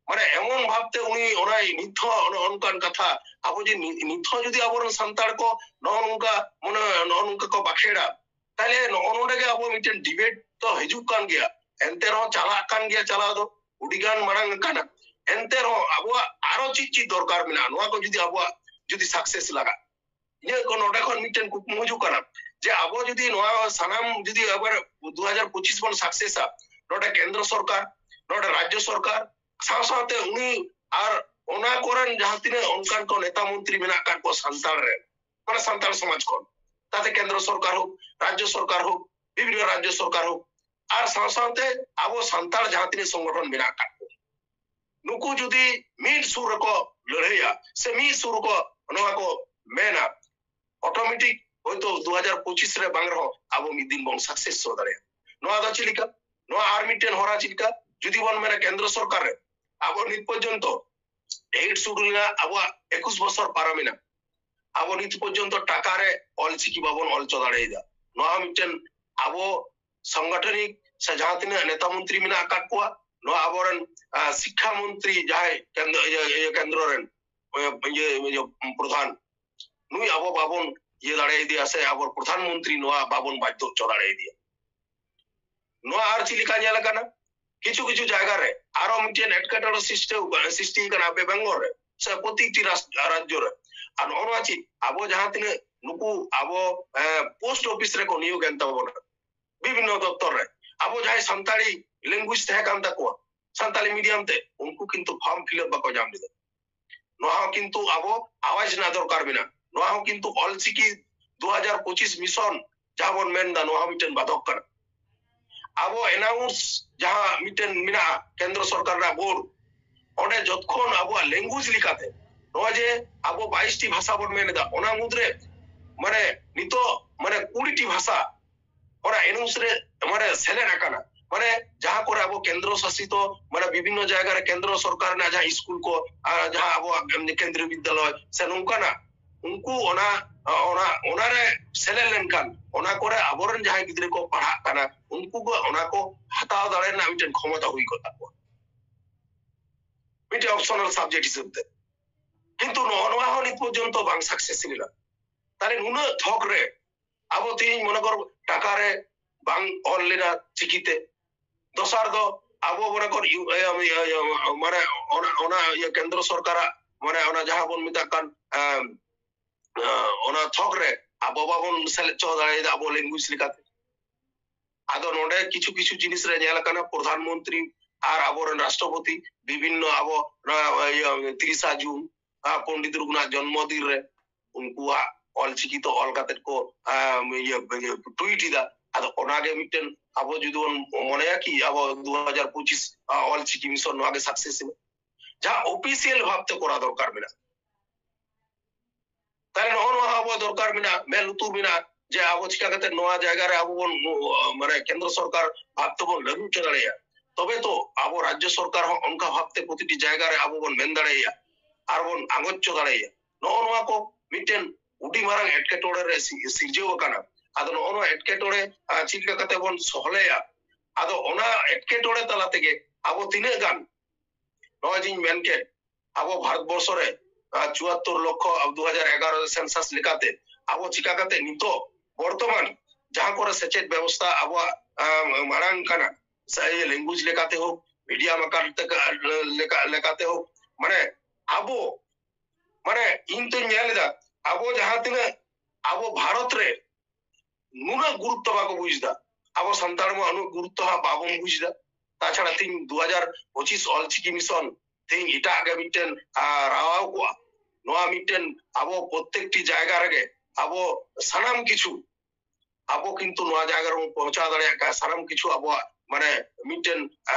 ᱢᱟᱱᱮ ᱮᱢᱚᱱ ᱵᱷᱟᱵᱛᱮ ᱩᱱᱤ ᱚᱱᱟᱭ ᱱᱤᱛ ᱦᱚᱸ ᱚᱱ-, ᱚᱱᱠᱟᱱ ᱠᱟᱛᱷᱟ, ᱟᱵᱚ ᱡᱮ ᱱᱤ-, ᱱᱤᱛ ᱦᱚᱸ ᱡᱩᱫᱤ ᱟᱵᱚᱨᱮᱱ ᱥᱟᱱᱛᱟᱲ ᱠᱚ ᱱᱚᱜᱼᱚ ᱱᱚᱝᱠᱟ, ᱢᱟᱱᱮ ᱱᱚᱜᱼᱚ ᱱᱚᱝᱠᱟ ᱠᱚ ᱵᱟᱠᱷᱮᱲᱟ, ᱛᱟᱦᱞᱮ ᱱᱚᱜᱼᱚ ᱱᱚᱰᱮ ᱜᱮ ᱟᱵᱚ ᱢᱤᱫᱴᱮᱱ ᱰᱤᱵᱮᱴ ᱫᱚ ᱦᱤᱡᱩᱜ ᱠᱟᱱ ᱜᱮᱭᱟ᱾ ᱮᱱᱛᱮ ᱨᱮᱦᱚᱸ ᱪᱟᱞᱟᱜ ᱠᱟᱱ ᱜᱮᱭᱟ, ᱪᱟᱞᱟᱣ ᱫᱚ ᱟᱹᱰᱤᱜᱟᱱ ᱢᱟᱲᱟᱝ ᱟᱠᱟᱱᱟ᱾ ᱮᱱᱛᱮ ᱨᱮᱦᱚᱸ ᱟᱵᱚᱣᱟᱜ ᱟᱨᱚ ᱪᱮᱫ ᱪᱮᱫ ᱫᱚᱨᱠᱟᱨ ᱢᱮᱱᱟᱜᱼᱟ, ᱱᱚᱣᱟ ᱠᱚ ᱡᱩᱫᱤ ᱟᱵᱚᱣᱟᱜ ᱡᱩᱫᱤ ᱥᱟᱠᱥᱮᱥ ᱞᱟᱜᱟᱜ, ᱤᱧᱟᱹᱜ ᱠᱚ ᱱᱚᱰᱮ ᱠᱷᱚᱱ ᱢᱤᱫᱴᱮᱱ ᱠᱩᱠᱢᱩ ᱦᱤᱡᱩᱜ ᱠᱟᱱᱟ ᱡᱮ ᱟᱵᱚ ᱡᱩᱫᱤ ᱱᱚᱣᱟ ᱥᱟᱱᱟᱢ ᱡᱩᱫᱤ ᱟᱵᱟᱨ ᱫᱩ ᱦᱟᱡᱟᱨ ᱯᱚᱸᱪᱤᱥ ᱵᱚᱱ ᱥᱟᱠᱥᱮᱥᱟ, ᱱᱚᱰᱮ ᱠᱮᱱᱫᱨᱚ ᱥᱚᱨᱠᱟᱨ, ᱱᱚᱰᱮ ᱨᱟᱡᱽᱡᱚ ᱥᱚᱨᱠᱟᱨ, ᱥᱟᱶ ᱥᱟᱶᱛᱮ ᱩᱱᱤ ᱟᱨ ᱚᱱᱟ ᱠᱚᱨᱮᱱ ᱡᱟᱦᱟᱸ ᱛᱤᱱᱟᱹᱜ ᱚᱱᱠᱟᱱ ᱠᱚ ᱱᱮᱛᱟ ᱢᱚᱱᱛᱨᱤ ᱢᱮᱱᱟᱜ ᱟᱠᱟᱫ ᱠᱚᱣᱟ ᱥᱟᱱᱛᱟᱲ ᱨᱮᱱ, ᱢᱟᱱᱮ ᱥᱟᱱᱛᱟᱲ ᱥᱚᱢᱟᱡᱽ ᱠᱷᱚᱱ, ᱛᱟᱛᱮ ᱠᱮᱱᱫᱨᱚ ᱥᱚᱨᱠᱟᱨ ᱦᱳᱠ, ᱨᱟᱡᱽᱡᱚ ᱥᱚᱨᱠᱟᱨ ᱦᱳᱠ, ᱵᱤᱵᱷᱤᱱᱱᱚ ᱨᱟᱡᱽᱡᱚ ᱥᱚᱨᱠᱟᱨ ᱦᱳᱠ, ᱟᱨ ᱥᱟᱶ ᱥᱟᱶᱛᱮ ᱟᱵᱚ ᱥᱟᱱᱛᱟᱲ ᱡᱟᱦᱟᱸ ᱛᱤᱱᱟᱹᱜ ᱥᱚᱝᱜᱚᱴᱷᱚᱱ ᱢᱮᱱᱟᱜ ᱟᱠᱟᱫ ᱠᱚ, ᱱᱩᱠᱩ ᱡᱩᱫᱤ ᱢᱤᱫ ᱥᱩᱨ ᱨᱮᱠᱚ ᱞᱟᱹᱲᱦᱟᱹᱭᱟ ᱥᱮ ᱢᱤᱫ ᱥᱩᱨ ᱨᱮᱠᱚ ᱱᱚᱣᱟ ᱠᱚ ᱢᱮᱱᱟ, ᱚᱴᱳᱢᱮᱴᱤᱠ ᱦᱚᱭᱛᱳ ᱫᱩ ᱦᱟᱡᱟᱨ ᱯᱚᱸᱪᱤᱥ ᱨᱮ ᱵᱟᱝ ᱨᱮᱦᱚᱸ ᱟᱵᱚ ᱢᱤᱫ ᱫᱤᱱ ᱵᱚᱱ ᱥᱟᱠᱥᱮᱥ ᱦᱚ ᱫᱟᱲᱮᱭᱟᱜᱼᱟ᱾ ᱱᱚᱣᱟ ᱫᱚ ᱪᱮᱫ ᱞᱮᱠᱟ? ᱱᱚᱣᱟ ᱟᱨ ᱢᱤᱫᱴᱮᱱ ᱦᱚᱨᱟ ᱪᱮᱫ ᱞᱮᱠᱟ? ᱡᱩᱫᱤ ᱵᱚᱱ ᱢᱮᱱᱟ ᱠᱮᱱᱫᱨᱚ ᱥᱚᱨᱠᱟᱨ ᱨᱮ ᱟᱵᱚ ᱱᱤᱛ ᱯᱚᱨᱡᱚᱱᱛᱚ ᱮᱭᱤᱴ ᱥᱤᱰᱩᱞ ᱨᱮᱱᱟᱜ ᱟᱵᱚᱣᱟᱜ ᱮᱠᱩᱥ ᱵᱚᱪᱷᱚᱨ ᱯᱟᱨᱚᱢᱮᱱᱟ, ᱟᱵᱚ ᱱᱤᱛ ᱯᱚᱨᱡᱚᱱᱛᱚ ᱴᱟᱠᱟ ᱨᱮ ᱚᱞᱪᱤᱠᱤ ᱵᱟᱵᱚᱱ ᱚᱞ ᱦᱚᱪᱚ ᱫᱟᱲᱮᱭᱟᱫᱟ᱾ ᱱᱚᱣᱟ ᱦᱚᱸ ᱢᱤᱫᱴᱮᱱ ᱟᱵᱚ ᱥᱟᱝᱜᱚᱴᱷᱚᱱᱤᱠ ᱥᱮ ᱡᱟᱦᱟᱸ ᱛᱤᱱᱟᱹᱜ ᱱᱮᱛᱟ ᱢᱚᱱᱛᱨᱤ ᱢᱮᱱᱟᱜ ᱟᱠᱟᱫ ᱠᱚᱣᱟ, ᱱᱚᱣᱟ ᱟᱵᱚᱨᱮᱱ ᱥᱤᱠᱠᱷᱟ ᱢᱚᱱᱛᱨᱤ ᱡᱟᱦᱟᱸᱭ ᱠᱮᱱᱫᱨᱚ ᱤᱭᱟᱹ ᱠᱮᱱᱫᱨᱚ ᱨᱮᱱ ᱤᱭᱟᱹ ᱯᱨᱚᱫᱷᱟᱱ, ᱱᱩᱭ ᱟᱵᱚ ᱵᱟᱵᱚᱱ ᱤᱭᱟᱹ ᱫᱟᱲᱮᱭᱟᱫᱮᱭᱟ ᱥᱮ ᱟᱵᱚ ᱯᱨᱚᱫᱷᱟᱱ ᱢᱚᱱᱛᱨᱤ ᱱᱚᱣᱟ ᱵᱟᱵᱚᱱ ᱵᱟᱫᱽᱫᱷᱚ ᱦᱚᱪᱚ ᱫᱟᱲᱮᱭᱟᱫᱮᱭᱟ᱾ ᱱᱚᱣᱟ ᱟᱨ ᱪᱮᱫ ᱞᱮᱠᱟ ᱧᱮᱞ ᱟᱠᱟᱱᱟ, ᱠᱤᱪᱷᱩ ᱠᱤᱪᱷᱩ ᱡᱟᱭᱜᱟ ᱨᱮ ᱟᱨᱚ ᱢᱤᱫᱴᱮᱱ ᱮᱴᱠᱮᱴᱚᱬᱮ ᱥᱨᱤᱥᱴᱤ ᱥᱨᱤᱥᱴᱤ ᱟᱠᱟᱱᱟ ᱟᱯᱮ ᱵᱮᱝᱜᱚᱞ ᱨᱮ ᱥᱮ ᱯᱨᱚᱛᱤᱴᱤ ᱨᱟᱡᱽ- ᱨᱟᱡᱽᱡᱚ ᱨᱮ᱾ ᱟᱨ ᱱᱚᱜᱼᱚ ᱱᱚᱣᱟ ᱪᱮᱫ ᱟᱵᱚ ᱡᱟᱦᱟᱸ ᱛᱤᱱᱟᱹᱜ ᱱᱩᱠᱩ ᱟᱵᱚ ᱯᱳᱥᱴ ᱚᱯᱷᱤᱥ ᱨᱮᱠᱚ ᱱᱤᱭᱳᱜ ᱮᱱ ᱛᱟᱵᱚᱱᱟ ᱵᱤᱵᱷᱤᱱᱱᱚ ᱫᱚᱯᱛᱚᱨ ᱨᱮ, ᱟᱵᱚ ᱡᱟᱦᱟᱸᱭ ᱥᱟᱱᱛᱟᱲᱤ ᱞᱮᱝᱜᱩᱭᱮᱡᱽ ᱛᱟᱦᱮᱸ ᱠᱟᱱ ᱛᱟᱠᱚᱣᱟ ᱥᱟᱱᱛᱟᱲᱤ ᱢᱤᱰᱤᱭᱟᱢ ᱛᱮ, ᱩᱱᱠᱩ ᱠᱤᱱᱛᱩ ᱯᱷᱚᱨᱢ ᱯᱷᱤᱞᱟᱯ ᱵᱟᱠᱚ ᱧᱟᱢ ᱞᱮᱫᱟ᱾ ᱱᱚᱣᱟ ᱦᱚᱸ ᱠᱤᱱᱛᱩ ᱟᱵᱚ ᱟᱣᱟᱡᱽ ᱨᱮᱱᱟᱜ ᱫᱚᱨᱠᱟᱨ ᱢᱮᱱᱟᱜᱼᱟ᱾ ᱱᱚᱣᱟ ᱦᱚᱸ ᱠᱤᱱᱛᱩ ᱚᱞᱪᱤᱠᱤ ᱫᱩ ᱦᱟᱡᱟᱨ ᱯᱚᱸᱪᱤᱥ ᱢᱤᱥᱚᱱ ᱡᱟᱦᱟᱸ ᱵᱚᱱ ᱢᱮᱱᱫᱟ, ᱱᱚᱣᱟ ᱦᱚᱸ ᱢᱤᱫᱴᱮᱱ ᱵᱟᱫᱷᱚᱠ ᱠᱟᱱᱟ᱾ ᱟᱵᱚ ᱮᱱᱟᱣᱩᱱᱥ ᱡᱟᱦᱟᱸ ᱢᱤᱫᱴᱮᱱ ᱢᱮᱱᱟᱜᱼᱟ ᱠᱮᱱᱫᱨᱚ ᱥᱚᱨᱠᱟᱨ ᱨᱮᱱᱟᱜ ᱵᱳᱨᱰ, ᱚᱸᱰᱮ ᱡᱚᱛᱠᱷᱚᱱ ᱟᱵᱚᱣᱟᱜ ᱞᱮᱝᱜᱩᱭᱮᱡᱽ ᱞᱮᱠᱟᱛᱮ ᱱᱚᱜᱼᱚᱭ ᱡᱮ ᱟᱵᱚ ᱵᱟᱭᱤᱥ ᱴᱤ ᱵᱷᱟᱥᱟ ᱵᱚᱱ ᱢᱮᱱ ᱮᱫᱟ, ᱚᱱᱟ ᱢᱩᱫᱽᱨᱮ ᱢᱟᱱᱮ ᱱᱤᱛᱚᱜ ᱢᱟᱱᱮ ᱠᱩᱲᱤ ᱴᱤ ᱵᱷᱟᱥᱟ ᱚᱱᱟ ᱮᱱᱟᱣᱩᱱᱥ ᱨᱮ ᱢᱟᱱᱮ ᱥᱮᱞᱮᱫ ᱟᱠᱟᱱᱟ, ᱢᱟᱱᱮ ᱡᱟᱦᱟᱸ ᱠᱚᱨᱮ ᱟᱵᱚ ᱠᱮᱱᱫᱨᱚ ᱥᱟᱥᱤᱛᱚ ᱢᱟᱱᱮ ᱵᱤᱵᱷᱤᱱᱱᱚ ᱡᱟᱭᱜᱟ ᱨᱮ ᱠᱮᱱᱫᱨᱚ ᱥᱚᱨᱠᱟᱨ ᱨᱮᱱᱟᱜ ᱡᱟᱦᱟᱸ ᱥᱠᱩᱞ ᱠᱚ ᱟᱨ ᱡᱟᱦᱟᱸ ᱟᱵᱚᱣᱟᱜ ᱮᱢᱱᱤ ᱠᱮᱱᱫᱨᱤᱭᱚ ᱵᱤᱫᱽᱫᱟᱞᱚᱭ ᱥᱮ ᱱᱚᱝᱠᱟᱱᱟᱜ ᱩᱱᱠᱩ ᱚᱱᱟ ᱚᱱᱟ ᱚᱱᱟᱨᱮ ᱥᱮᱞᱮᱫ ᱞᱮᱱᱠᱷᱟᱱ ᱚᱱᱟ ᱠᱚᱨᱮ ᱟᱵᱚᱨᱮᱱ ᱡᱟᱦᱟᱸᱭ ᱜᱤᱫᱽᱨᱟᱹ ᱠᱚ ᱯᱟᱲᱦᱟᱜ ᱠᱟᱱᱟ ᱩᱱᱠᱩ ᱠᱚ ᱚᱱᱟ ᱠᱚ ᱦᱟᱛᱟᱣ ᱫᱟᱲᱮ ᱨᱮᱱᱟᱜ ᱢᱤᱫᱴᱮᱱ ᱠᱷᱚᱢᱚᱛᱟ ᱦᱩᱭ ᱠᱚᱜ ᱛᱟᱠᱚᱣᱟ ᱢᱤᱫᱴᱮᱱ ᱚᱯᱥᱚᱱᱟᱞ ᱥᱟᱵᱡᱮᱠᱴ ᱦᱤᱥᱟᱹᱵ ᱛᱮ᱾ ᱠᱤᱱᱛᱩ ᱱᱚᱜᱼᱚ ᱱᱚᱣᱟ ᱦᱚᱸ ᱱᱤᱛ ᱯᱚᱨᱡᱚᱱᱛᱚ ᱵᱟᱝ ᱥᱟᱠᱥᱮᱥ ᱞᱮᱱᱟ᱾ ᱛᱟᱦᱞᱮ ᱱᱩᱱᱟᱹᱜ ᱛᱷᱚᱠ ᱨᱮ ᱟᱵᱚ ᱛᱮᱦᱮᱧ ᱢᱚᱱᱮ ᱠᱚᱨ ᱴᱟᱠᱟ ᱨᱮ ᱵᱟᱝ ᱚᱞ ᱞᱮᱱᱟ ᱪᱤᱠᱤᱛᱮ᱾ ᱫᱚᱥᱟᱨ ᱫᱚ ᱟᱵᱚ ᱢᱚᱱᱮ ᱠᱚᱨ ᱤᱭᱩ- ᱤᱭᱟᱹ- ᱤᱭᱟᱹ- ᱤᱭᱟᱹ- ᱢᱟᱱᱮ ᱚᱱᱟ ᱚᱱᱟ ᱤᱭᱟᱹ ᱠᱮᱱᱫᱨᱚ ᱥᱚᱨᱠᱟᱨᱟᱜ ᱢᱟᱱᱮ ᱚᱱᱟ ᱡᱟᱦᱟᱸ ᱵᱚᱱ ᱢᱮᱛᱟᱜ ᱠᱟᱱ ᱮᱢ, ᱮ, ᱚᱱᱟ ᱛᱷᱚᱠ ᱨᱮ ᱟᱵᱚ ᱵᱟᱵᱚᱱ ᱥᱮᱞᱮᱫ ᱦᱚᱪᱚ ᱫᱟᱲᱮᱭᱟᱫᱟ ᱟᱵᱚ ᱞᱮᱝᱜᱩᱭᱮᱡᱽ ᱞᱮᱠᱟᱛᱮ᱾ ᱟᱫᱚ ᱱᱚᱰᱮ ᱠᱤᱪᱷᱩ ᱠᱤᱪᱷᱩ ᱡᱤᱱᱤᱥ ᱨᱮ ᱧᱮᱞ ᱟᱠᱟᱱᱟ ᱯᱨᱚᱫᱷᱟᱱ ᱢᱚᱱᱛᱨᱤ ᱟᱨ ᱟᱵᱚᱨᱮᱱ ᱨᱟᱥᱴᱨᱚᱯᱚᱛᱤ ᱵᱤᱵᱷᱤᱱᱱᱚ ᱟᱵᱚ ᱱᱚᱣᱟ ᱤᱭᱟᱹ ᱛᱤᱨᱤᱥᱟ ᱡᱩᱱ ᱟᱨ ᱯᱚᱱᱰᱤᱛ ᱨᱚᱜᱷᱩᱱᱟᱛᱷ ᱡᱚᱱᱢᱚ ᱫᱤᱱ ᱨᱮ ᱩᱱᱠᱩᱣᱟᱜ ᱚᱞᱪᱤᱠᱤ ᱛᱮ ᱚᱞ ᱠᱟᱛᱮ ᱠᱚ ᱟᱢ, ᱤᱭᱟᱹ ᱤᱭᱟᱹ ᱴᱩᱭᱤᱴ ᱮᱫᱟ᱾ ᱟᱫᱚ ᱚᱱᱟᱜᱮ ᱢᱤᱫᱴᱮᱱ ᱟᱵᱚ ᱡᱩᱫᱤ ᱵᱚᱱ ᱢᱚᱱᱮᱭᱟ ᱠᱤ ᱟᱵᱚ ᱫᱩ ᱦᱟᱡᱟᱨ ᱯᱚᱸᱪᱤᱥ ᱚᱞᱪᱤᱠᱤ ᱢᱤᱥᱚᱱ ᱱᱚᱣᱟ ᱜᱮ ᱥᱟᱠᱥᱮᱥ ᱮᱱᱟ, ᱡᱟᱦᱟᱸ ᱚᱯᱷᱤᱥᱤᱭᱟᱞ ᱵᱷᱟᱵᱛᱮ ᱠᱚᱨᱟᱣ ᱫᱚᱨᱠᱟᱨ ᱢᱮᱱᱟᱜᱼᱟ᱾ ᱛᱟᱦᱞᱮ ᱱᱚᱜᱼᱚ ᱱᱚᱣᱟ ᱟᱵᱚ ᱫᱚᱨᱠᱟᱨ ᱢᱮᱱᱟᱜᱼᱟ, ᱢᱮᱫ ᱞᱩᱛᱩᱨ ᱢᱮᱱᱟᱜᱼᱟ ᱡᱮ ᱟᱵᱚ ᱪᱤᱠᱟ ᱠᱟᱛᱮ ᱱᱚᱣᱟ ᱡᱟᱭᱜᱟ ᱨᱮ ᱟᱵᱚ ᱵᱚᱱ ᱢᱟᱱᱮ ᱠᱮᱱᱫᱨᱚ ᱥᱚᱨᱠᱟᱨ ᱵᱷᱟᱵ ᱛᱮᱵᱚᱱ ᱞᱟᱹᱜᱩ ᱦᱚᱪᱚ ᱫᱟᱲᱮᱭᱟᱜᱼᱟ᱾ ᱛᱚᱵᱮ ᱛᱚ ᱟᱵᱚ ᱨᱟᱡᱽᱡᱚ ᱥᱚᱨᱠᱟᱨ ᱦᱚᱸ ᱚᱱᱠᱟ ᱵᱷᱟᱵᱛᱮ ᱯᱨᱚᱛᱤᱴᱤ ᱡᱟᱭᱜᱟ ᱨᱮ ᱟᱵᱚ ᱵᱚᱱ ᱢᱮᱱ ᱫᱟᱲᱮᱭᱟᱜᱼᱟ ᱟᱨ ᱵᱚᱱ ᱟᱸᱜᱚᱪ ᱦᱚᱪᱚ ᱫᱟᱲᱮᱭᱟᱜᱼᱟ᱾ ᱱᱚᱜᱼᱚ ᱱᱚᱣᱟ ᱠᱚ ᱢᱤᱫᱴᱮᱱ ᱟᱹᱰᱤ ᱢᱟᱨᱟᱝ ᱮᱴᱠᱮᱴᱚᱬᱮ ᱨᱮ ᱥᱤ- ᱥᱤᱨᱡᱟᱹᱣ ᱟᱠᱟᱱᱟ᱾ ᱟᱫᱚ ᱱᱚᱜᱼᱚ ᱱᱚᱣᱟ ᱮᱴᱠᱮᱴᱚᱬᱮ ᱟᱨ ᱪᱮᱫ ᱞᱮᱠᱟ ᱠᱟᱛᱮ ᱵᱚᱱ ᱥᱚᱦᱞᱮᱭᱟ, ᱟᱫᱚ ᱚᱱᱟ ᱮᱴᱠᱮᱴᱚᱬᱮ ᱛᱟᱞᱟ ᱛᱮᱜᱮ ᱟᱵᱚ ᱛᱤᱱᱟᱹᱜ ᱜᱟᱱ, ᱱᱚᱜᱼᱚᱭ ᱡᱮᱧ ᱢᱮᱱ ᱠᱮᱫ, ᱟᱵᱚ ᱵᱷᱟᱨᱚᱛ ᱵᱚᱨᱥᱚ ᱨᱮ ᱪᱩᱣᱟᱛᱛᱚᱨ ᱞᱚᱠᱷᱚ ᱫᱩ ᱦᱟᱡᱟᱨ ᱮᱜᱟᱨᱚ ᱥᱮᱱᱥᱟᱥ ᱞᱮᱠᱟᱛᱮ ᱟᱵᱚ ᱪᱤᱠᱟ ᱠᱟᱛᱮ ᱱᱤᱛᱚᱜ ᱵᱚᱨᱛᱚᱢᱟᱱ ᱡᱟᱦᱟᱸ ᱠᱚᱨᱮ ᱥᱮᱪᱮᱫ ᱵᱮᱵᱚᱥᱛᱷᱟ ᱟᱵᱚᱣᱟᱜ ᱢᱟᱲᱟᱝ ᱠᱟᱱᱟ, ᱞᱮᱝᱜᱩᱭᱮᱡᱽ ᱞᱮᱠᱟᱛᱮ ᱦᱳᱠ, ᱢᱤᱰᱤᱭᱟᱢ ᱟᱠᱟᱨ ᱞᱮᱠᱟᱛᱮ ᱦᱳᱠ, ᱢᱟᱱᱮ ᱟᱵᱚ ᱢᱟᱱᱮ ᱤᱧ ᱛᱚᱧ ᱧᱮᱞ ᱮᱫᱟ, ᱟᱵᱚ ᱡᱟᱦᱟᱸ ᱛᱤᱱᱟᱹᱜ ᱟᱵᱚ ᱵᱷᱟᱨᱚᱛ ᱨᱮ ᱱᱩᱱᱟᱹᱜ ᱜᱩᱨᱩᱛᱛᱚ ᱵᱟᱠᱚ ᱵᱩᱡᱽ ᱮᱫᱟ, ᱟᱵᱚ ᱥᱟᱱᱛᱟᱲ ᱢᱟ ᱩᱱᱟᱹᱜ ᱜᱩᱨᱩᱛᱛᱚ ᱦᱟᱸᱜ ᱵᱟᱵᱚᱱ ᱵᱩᱡᱽ ᱮᱫᱟ᱾ ᱛᱟᱪᱷᱟᱲᱟ ᱛᱤᱦᱤᱧ ᱫᱩ ᱦᱟᱡᱟᱨ ᱯᱚᱸᱪᱤᱥ ᱚᱞᱪᱤᱠᱤ ᱢᱤᱥᱚᱱ ᱛᱤᱦᱤᱧ ᱮᱴᱟᱜ ᱜᱮ ᱢᱤᱫᱴᱮᱱ ᱨᱟᱣᱟᱣ ᱠᱚᱜᱼᱟ᱾ ᱱᱚᱣᱟ ᱢᱤᱫᱴᱮᱱ ᱟᱵᱚ ᱯᱨᱚᱛᱮᱠᱴᱤ ᱡᱟᱭᱜᱟ ᱨᱮᱜᱮ ᱟᱵᱚ ᱥᱟᱱᱟᱢ ᱠᱤᱪᱷᱩ ᱟᱵᱚ ᱠᱤᱱᱛᱩ ᱱᱚᱣᱟ ᱡᱟᱭᱜᱟ ᱨᱮᱵᱚᱱ ᱯᱳᱸᱣᱪᱷᱟᱣ ᱫᱟᱲᱮᱭᱟᱜ ᱠᱟᱱᱟ᱾ ᱥᱟᱱᱟᱢ ᱠᱤᱪᱷᱩ ᱟᱵᱚᱣᱟᱜ ᱢᱟᱱᱮ ᱢᱤᱫᱴᱮᱱ